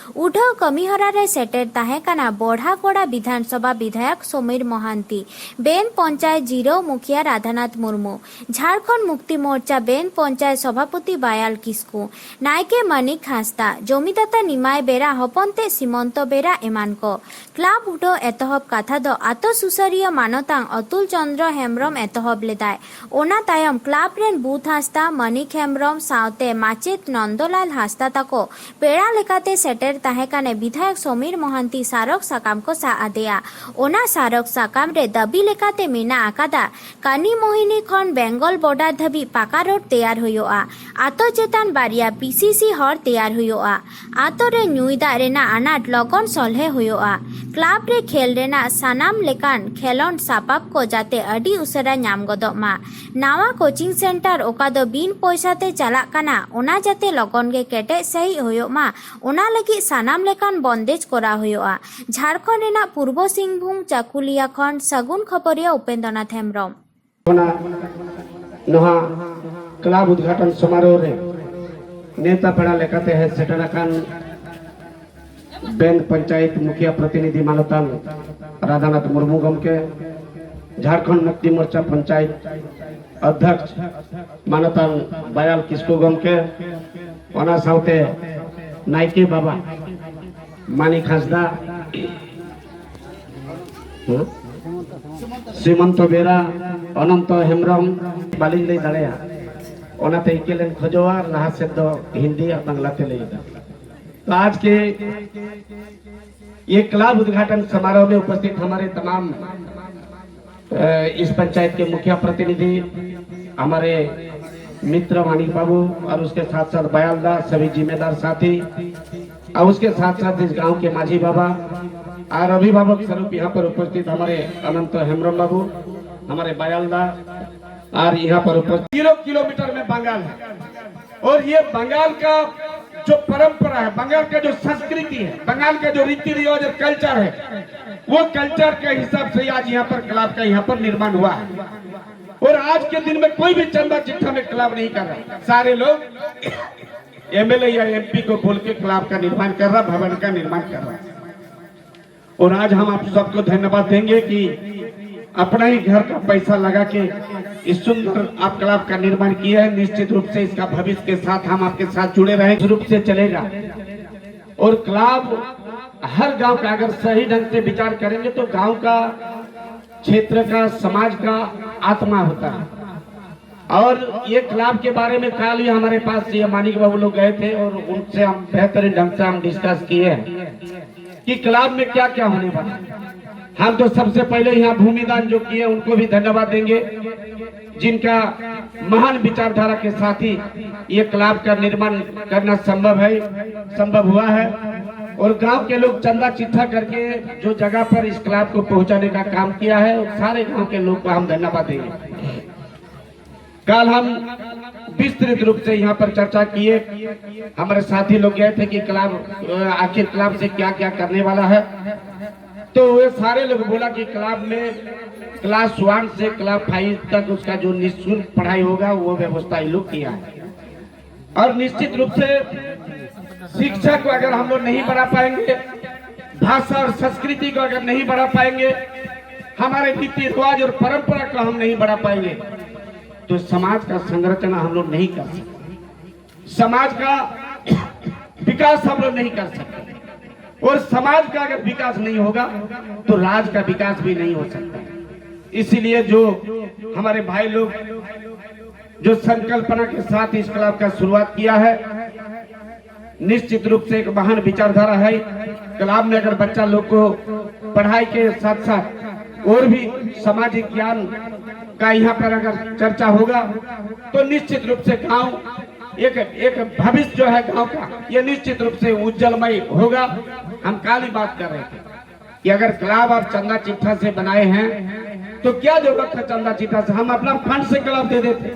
ᱩᱰᱷᱟᱹᱣ ᱠᱟᱹᱢᱤᱦᱚᱨᱟ ᱨᱮ ᱥᱮᱴᱮᱨ ᱛᱟᱦᱮᱸ ᱠᱟᱱᱟ ᱵᱚᱲᱦᱟᱜᱚᱲᱟ ᱵᱤᱫᱷᱟᱱ ᱥᱚᱵᱷᱟ ᱵᱤᱫᱷᱟᱭᱚᱠ ᱥᱚᱢᱤᱨ ᱢᱚᱦᱟᱱᱛᱤ, ᱵᱮᱱ ᱯᱚᱧᱪᱟᱭᱮᱛ ᱡᱤᱨᱟᱹᱣ ᱢᱩᱠᱷᱤᱭᱟᱹ ᱨᱟᱫᱷᱟᱱᱟᱛᱷ ᱢᱩᱨᱢᱩ, ᱡᱷᱟᱲᱠᱷᱚᱸᱰ ᱢᱩᱠᱛᱤ ᱢᱳᱨᱪᱟ ᱵᱮᱱ ᱯᱚᱧᱪᱟᱭᱮᱛ ᱥᱚᱵᱷᱟᱯᱚᱛᱤ ᱵᱟᱭᱟᱞ ᱠᱤᱥᱠᱩ, ᱱᱟᱭᱠᱮ ᱢᱟᱹᱱᱤᱠ ᱦᱟᱸᱥᱫᱟ, ᱡᱚᱢᱤᱫᱟᱛᱟ ᱱᱤᱢᱟᱭ ᱵᱮᱨᱟ ᱦᱚᱯᱚᱱ ᱛᱮᱫ ᱥᱤᱢᱚᱱᱛᱚ ᱵᱮᱨᱟ ᱮᱢᱟᱱ ᱠᱚ᱾ ᱠᱞᱟᱵᱽ ᱩᱰᱷᱟᱹᱣ ᱮᱛᱚᱦᱚᱵ ᱠᱟᱛᱷᱟ ᱫᱚ ᱟᱛᱳ ᱥᱩᱥᱟᱹᱨᱤᱭᱟᱹ ᱢᱟᱱᱚᱛᱟᱱ ᱚᱛᱩᱞ ᱪᱚᱸᱫᱽᱨᱚ ᱦᱮᱢᱵᱽᱨᱚᱢ ᱮᱛᱚᱦᱚᱵ ᱞᱮᱫᱟᱭ᱾ ᱚᱱᱟ ᱛᱟᱭᱚᱢ ᱠᱞᱟᱵᱽ ᱨᱮᱱ ᱵᱩᱫᱷ ᱦᱟᱸᱥᱫᱟ, ᱢᱟᱹᱱᱤᱠ ᱦᱮᱢᱵᱽᱨᱚᱢ ᱥᱟᱶᱛᱮ ᱢᱟᱪᱮᱛ ᱱᱚᱱᱫᱚᱞᱟᱞ ᱦᱟᱸᱥᱫᱟ ᱛᱟᱠᱚ ᱯᱮᱲᱟ ᱞᱮᱠᱟᱛᱮ ᱥᱮᱴᱮᱨ ᱛᱟᱦᱮᱸ ᱠᱟᱱᱮ ᱵᱤᱫᱷᱟᱭᱚᱠ ᱥᱚᱢᱤᱨ ᱢᱚᱦᱟᱱᱛᱤ ᱥᱟᱨᱚᱠ ᱥᱟᱠᱟᱢ ᱠᱚ ᱥᱟᱵ ᱟᱫᱮᱭᱟ᱾ ᱚᱱᱟ ᱥᱟᱨᱚᱠ ᱥᱟᱠᱟᱢ ᱨᱮ ᱫᱟᱹᱵᱤ ᱞᱮᱠᱟᱛᱮ ᱢᱮᱱᱟᱜ ᱟᱠᱟᱫᱟ, ᱠᱟᱱᱤ ᱢᱳᱦᱤᱱᱤ ᱠᱷᱚᱱ ᱵᱮᱝᱜᱚᱞ ᱵᱚᱰᱟᱨ ᱫᱷᱟᱹᱵᱤᱡ ᱯᱟᱠᱟ ᱨᱳᱰ ᱛᱮᱭᱟᱨ ᱦᱩᱭᱩᱜᱼᱟ᱾ ᱟᱛᱳ ᱪᱮᱛᱟᱱ ᱵᱟᱨᱭᱟ ᱯᱤ ᱥᱤ ᱥᱤ ᱦᱚᱨ ᱛᱮᱭᱟᱨ ᱦᱩᱭᱩᱜᱼᱟ᱾ ᱟᱛᱳ ᱨᱮ ᱧᱩᱭ ᱫᱟᱜ ᱨᱮᱱᱟᱜ ᱟᱱᱟᱴ ᱞᱚᱜᱚᱱ ᱥᱚᱞᱦᱮ ᱦᱩᱭᱩᱜᱼᱟ᱾ ᱠᱞᱟᱵᱽ ᱨᱮ ᱠᱷᱮᱞ ᱨᱮᱱᱟᱜ ᱥᱟᱱᱟᱢ ᱞᱮᱠᱟᱱ ᱠᱷᱮᱞᱚᱸᱰ ᱥᱟᱯᱟᱵ ᱠᱚ ᱡᱟᱛᱮ ᱟᱹᱰᱤ ᱩᱥᱟᱹᱨᱟ ᱧᱟᱢ ᱜᱚᱫᱚᱜ ᱢᱟ᱾ ᱱᱟᱣᱟ ᱠᱳᱪᱤᱝ ᱥᱮᱱᱴᱟᱨ ᱚᱠᱟ ᱫᱚ ᱵᱤᱱ ᱯᱚᱭᱥᱟ ᱛᱮ ᱪᱟᱞᱟᱜ ᱠᱟᱱᱟ, ᱚᱱᱟ ᱡᱟᱛᱮ ᱞᱚᱜᱚᱱ ᱜᱮ ᱠᱮᱴᱮᱡ ᱥᱟᱹᱦᱤᱡ ᱦᱩᱭᱩᱜ ᱢᱟ, ᱚᱱᱟ ᱞᱟᱹᱜᱤᱫ ᱥᱟᱱᱟᱢ ᱞᱮᱠᱟᱱ ᱵᱚᱱᱫᱮᱡ ᱠᱚᱨᱟᱣ ᱦᱩᱭᱩᱜᱼᱟ᱾ ᱡᱷᱟᱲᱠᱷᱚᱸᱰ ᱨᱮᱱᱟᱜ ᱯᱩᱨᱵᱚ ᱥᱤᱝᱵᱷᱩᱢ ᱪᱟᱠᱩᱞᱤᱭᱟ ᱠᱷᱚᱱ ᱥᱟᱹᱜᱩᱱ ᱠᱷᱚᱵᱚᱨᱤᱭᱟᱹ ᱩᱯᱮᱱᱫᱨᱚᱱᱟᱛᱷ ᱦᱮᱢᱵᱽᱨᱚᱢ᱾ ᱚᱱᱟ ᱱᱚᱣᱟ ᱠᱞᱟᱵᱽ ᱩᱫᱽᱜᱷᱟᱴᱚᱱ ᱥᱚᱢᱟᱨᱳᱦ ᱨᱮ ᱱᱮᱣᱛᱟ ᱯᱮᱲᱟ ᱞᱮᱠᱟᱛᱮ ᱦᱮᱡ ᱥᱮᱴᱮᱨ ᱟᱠᱟᱱ ᱵᱮᱱ ᱯᱚᱧᱪᱟᱭᱮᱛ ᱢᱩᱠᱷᱤᱭᱟ ᱯᱨᱚᱛᱤᱱᱤᱫᱷᱤ ᱢᱟᱱᱚᱛᱟᱱ ᱨᱟᱫᱷᱟᱱᱟᱛᱷ ᱢᱩᱨᱢᱩ ᱜᱚᱢᱠᱮ, ᱡᱷᱟᱲᱠᱷᱚᱸᱰ ᱢᱩᱠᱛᱤ ᱢᱳᱨᱪᱟ ᱯᱚᱧᱪᱟᱭᱮᱛ ᱚᱫᱽᱫᱷᱚᱠᱥ ᱢᱟᱱᱚᱛᱟᱱ ᱵᱟᱭᱟᱞ ᱠᱤᱥᱠᱩ ᱜᱚᱢᱠᱮ, ᱚᱱᱟ ᱥᱟᱶᱛᱮ ᱱᱟᱭᱠᱮ ᱵᱟᱵᱟ ᱢᱟᱱᱤᱠ ᱦᱟᱸᱥᱫᱟ, ᱦᱮᱸ? ᱥᱤᱢᱚᱱᱛᱚ ᱵᱮᱨᱟ, ᱚᱱᱚᱱᱛᱚ ᱦᱮᱢᱵᱨᱚᱢ, ᱵᱟᱹᱞᱤᱧ ᱞᱟᱹᱭ ᱫᱟᱲᱮᱭᱟᱜᱼᱟ᱾ ᱚᱱᱟᱛᱮ ᱤᱠᱟᱹ ᱞᱮᱱ ᱠᱷᱚᱡᱚᱜᱼᱟ, ᱞᱟᱦᱟ ᱥᱮᱫ ᱫᱚ ᱦᱤᱱᱫᱤ ᱟᱨ ᱵᱟᱝᱞᱟ ᱛᱮ ᱞᱟᱹᱭ ᱮᱫᱟ᱾ तो आज के ये क्लब उद्घाटन समारोह में उपस्थित हमारे तमाम, अ, इस पंचायत के मुखिया प्रतिनिधि, हमारे मित्र मानिक बाबू और उसके साथ साथ बयालदा, सभी जिम्मेदार साथी, और उसके साथ साथ इस गांव के माझी बाबा और अभिभावक स्वरूप यहाँ पर उपस्थित हमारे अनंत हेम्ब्रम बाबू, हमारे बयालदा, और यहाँ पर उपस्थित जीरो किलोमीटर में बंगाल है। और ये बंगाल का जो परंपरा है, बंगाल का जो संस्कृति है, बंगाल का जो रीति रिवाज और कल्चर है, वो कल्चर के हिसाब से आज यहाँ पर क्लब का यहाँ पर निर्माण हुआ है। और आज के दिन में कोई भी चंदा चिट्ठा में क्लब नहीं कर रहा। सारे लोग एमएलए या एमपी को बोल के क्लब का निर्माण कर रहा, भवन का निर्माण कर रहा है। और आज हम आप सबको धन्यवाद देंगे कि अपना ही घर का पैसा लगा के इस सुंदर आप क्लब का निर्माण किया है। निश्चित रूप से इसका भविष्य के साथ हम आपके साथ जुड़े रहें, रूप से चलेगा। और क्लब हर गांव का अगर सही ढंग से विचार करेंगे तो गांव का, क्षेत्र का, समाज का आत्मा होता है। और ये क्लब के बारे में कल ही हमारे पास ये मानिक बाबू लोग गए थे और उनसे हम बेहतरीन ढंग से हम डिस्कस किए हैं कि क्लब में क्या क्या होने वाला है। हम तो सबसे पहले यहाँ भूमिदान जो किए उनको भी धन्यवाद देंगे, जिनका महान विचारधारा के साथ ही ये क्लब का निर्माण करना संभव है, संभव हुआ है। और गांव के लोग चंदा चिट्ठा करके जो जगह पर इस क्लब को पहुंचाने का काम किया है, सारे गांव के लोग को हम धन्यवाद देंगे। कल हम विस्तृत रूप से यहाँ पर चर्चा किए, हमारे साथी लोग गए थे कि क्लब, अ, आखिर क्लब से क्या क्या करने वाला है। तो वे सारे लोग बोला कि क्लब में क्लास वन से क्लास फाइव तक उसका जो निःशुल्क पढ़ाई होगा, वो व्यवस्था ये लोग किया है। और निश्चित रूप से शिक्षा को अगर हम लोग नहीं बढ़ा पाएंगे, भाषा और संस्कृति को अगर नहीं बढ़ा पाएंगे, हमारे रीति रिवाज और परंपरा को हम नहीं बढ़ा पाएंगे, तो समाज का संरचना हम लोग नहीं कर सकते, समाज का विकास हम लोग नहीं कर सकते। और समाज का अगर विकास नहीं होगा तो राज का विकास भी नहीं हो सकता। इसीलिए जो हमारे भाई लोग जो संकल्पना के साथ इस क्लब का शुरुआत किया है, निश्चित रूप से एक महान विचारधारा है। क्लब में अगर बच्चा लोग को पढ़ाई के साथ साथ और भी सामाजिक ज्ञान का यहाँ पर अगर चर्चा होगा तो निश्चित रूप से गांव एक, एक भविष्य जो है गांव का, ये निश्चित रूप से उज्जवलमय होगा। हम कल ही बात कर रहे थे कि अगर क्लब आप चंदा चिट्ठा से बनाए हैं तो क्या जरूरत है चंदा चिट्ठा से, हम अपना फंड से क्लब दे देते।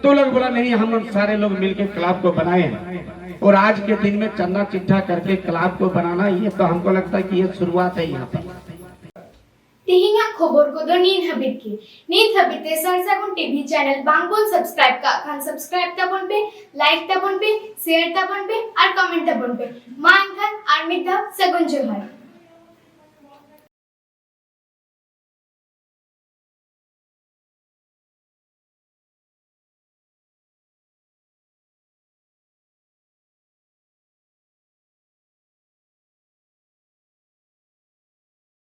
तो लोग बोला, नहीं, हम लोग सारे लोग मिलके क्लब को बनाए हैं। और आज के दिन में चंदा चिट्ठा करके क्लब को बनाना, ये तो हमको लगता है कि ये शुरुआत है यहाँ पर। ᱛᱮᱦᱮᱧᱟᱜ ᱠᱷᱚᱵᱚᱨ ᱠᱚᱫᱚ ᱱᱤᱱ ᱦᱟᱹᱵᱤᱡ ᱜᱮ᱾ ᱱᱤᱛ ᱦᱟᱹᱵᱤᱡ ᱛᱮ ᱥᱟᱨ ᱥᱟᱹᱜᱩᱱ ᱴᱤᱵᱷᱤ ᱪᱮᱱᱮᱞ ᱵᱟᱝ ᱵᱚᱱ ᱥᱟᱵᱥᱠᱨᱟᱭᱤᱵ ᱠᱟᱜ ᱠᱷᱟᱱ ᱥᱟᱵᱥᱠᱨᱟᱭᱤᱵ ᱛᱟᱵᱚᱱ ᱯᱮ, ᱞᱟᱭᱤᱠ ᱛᱟᱵᱚᱱ ᱯᱮ, ᱥᱮᱭᱟᱨ ᱛᱟᱵᱚᱱ ᱯᱮ ᱟᱨ ᱠᱚᱢᱮᱱᱴ ᱛᱟᱵᱚᱱ ᱯᱮ᱾ ᱢᱟ ᱮᱱᱠᱷᱟᱱ ᱟᱨ ᱢᱤᱫ ᱫᱷᱟᱣ ᱥᱟᱹᱜᱩᱱ ᱡᱚᱦᱟᱨ᱾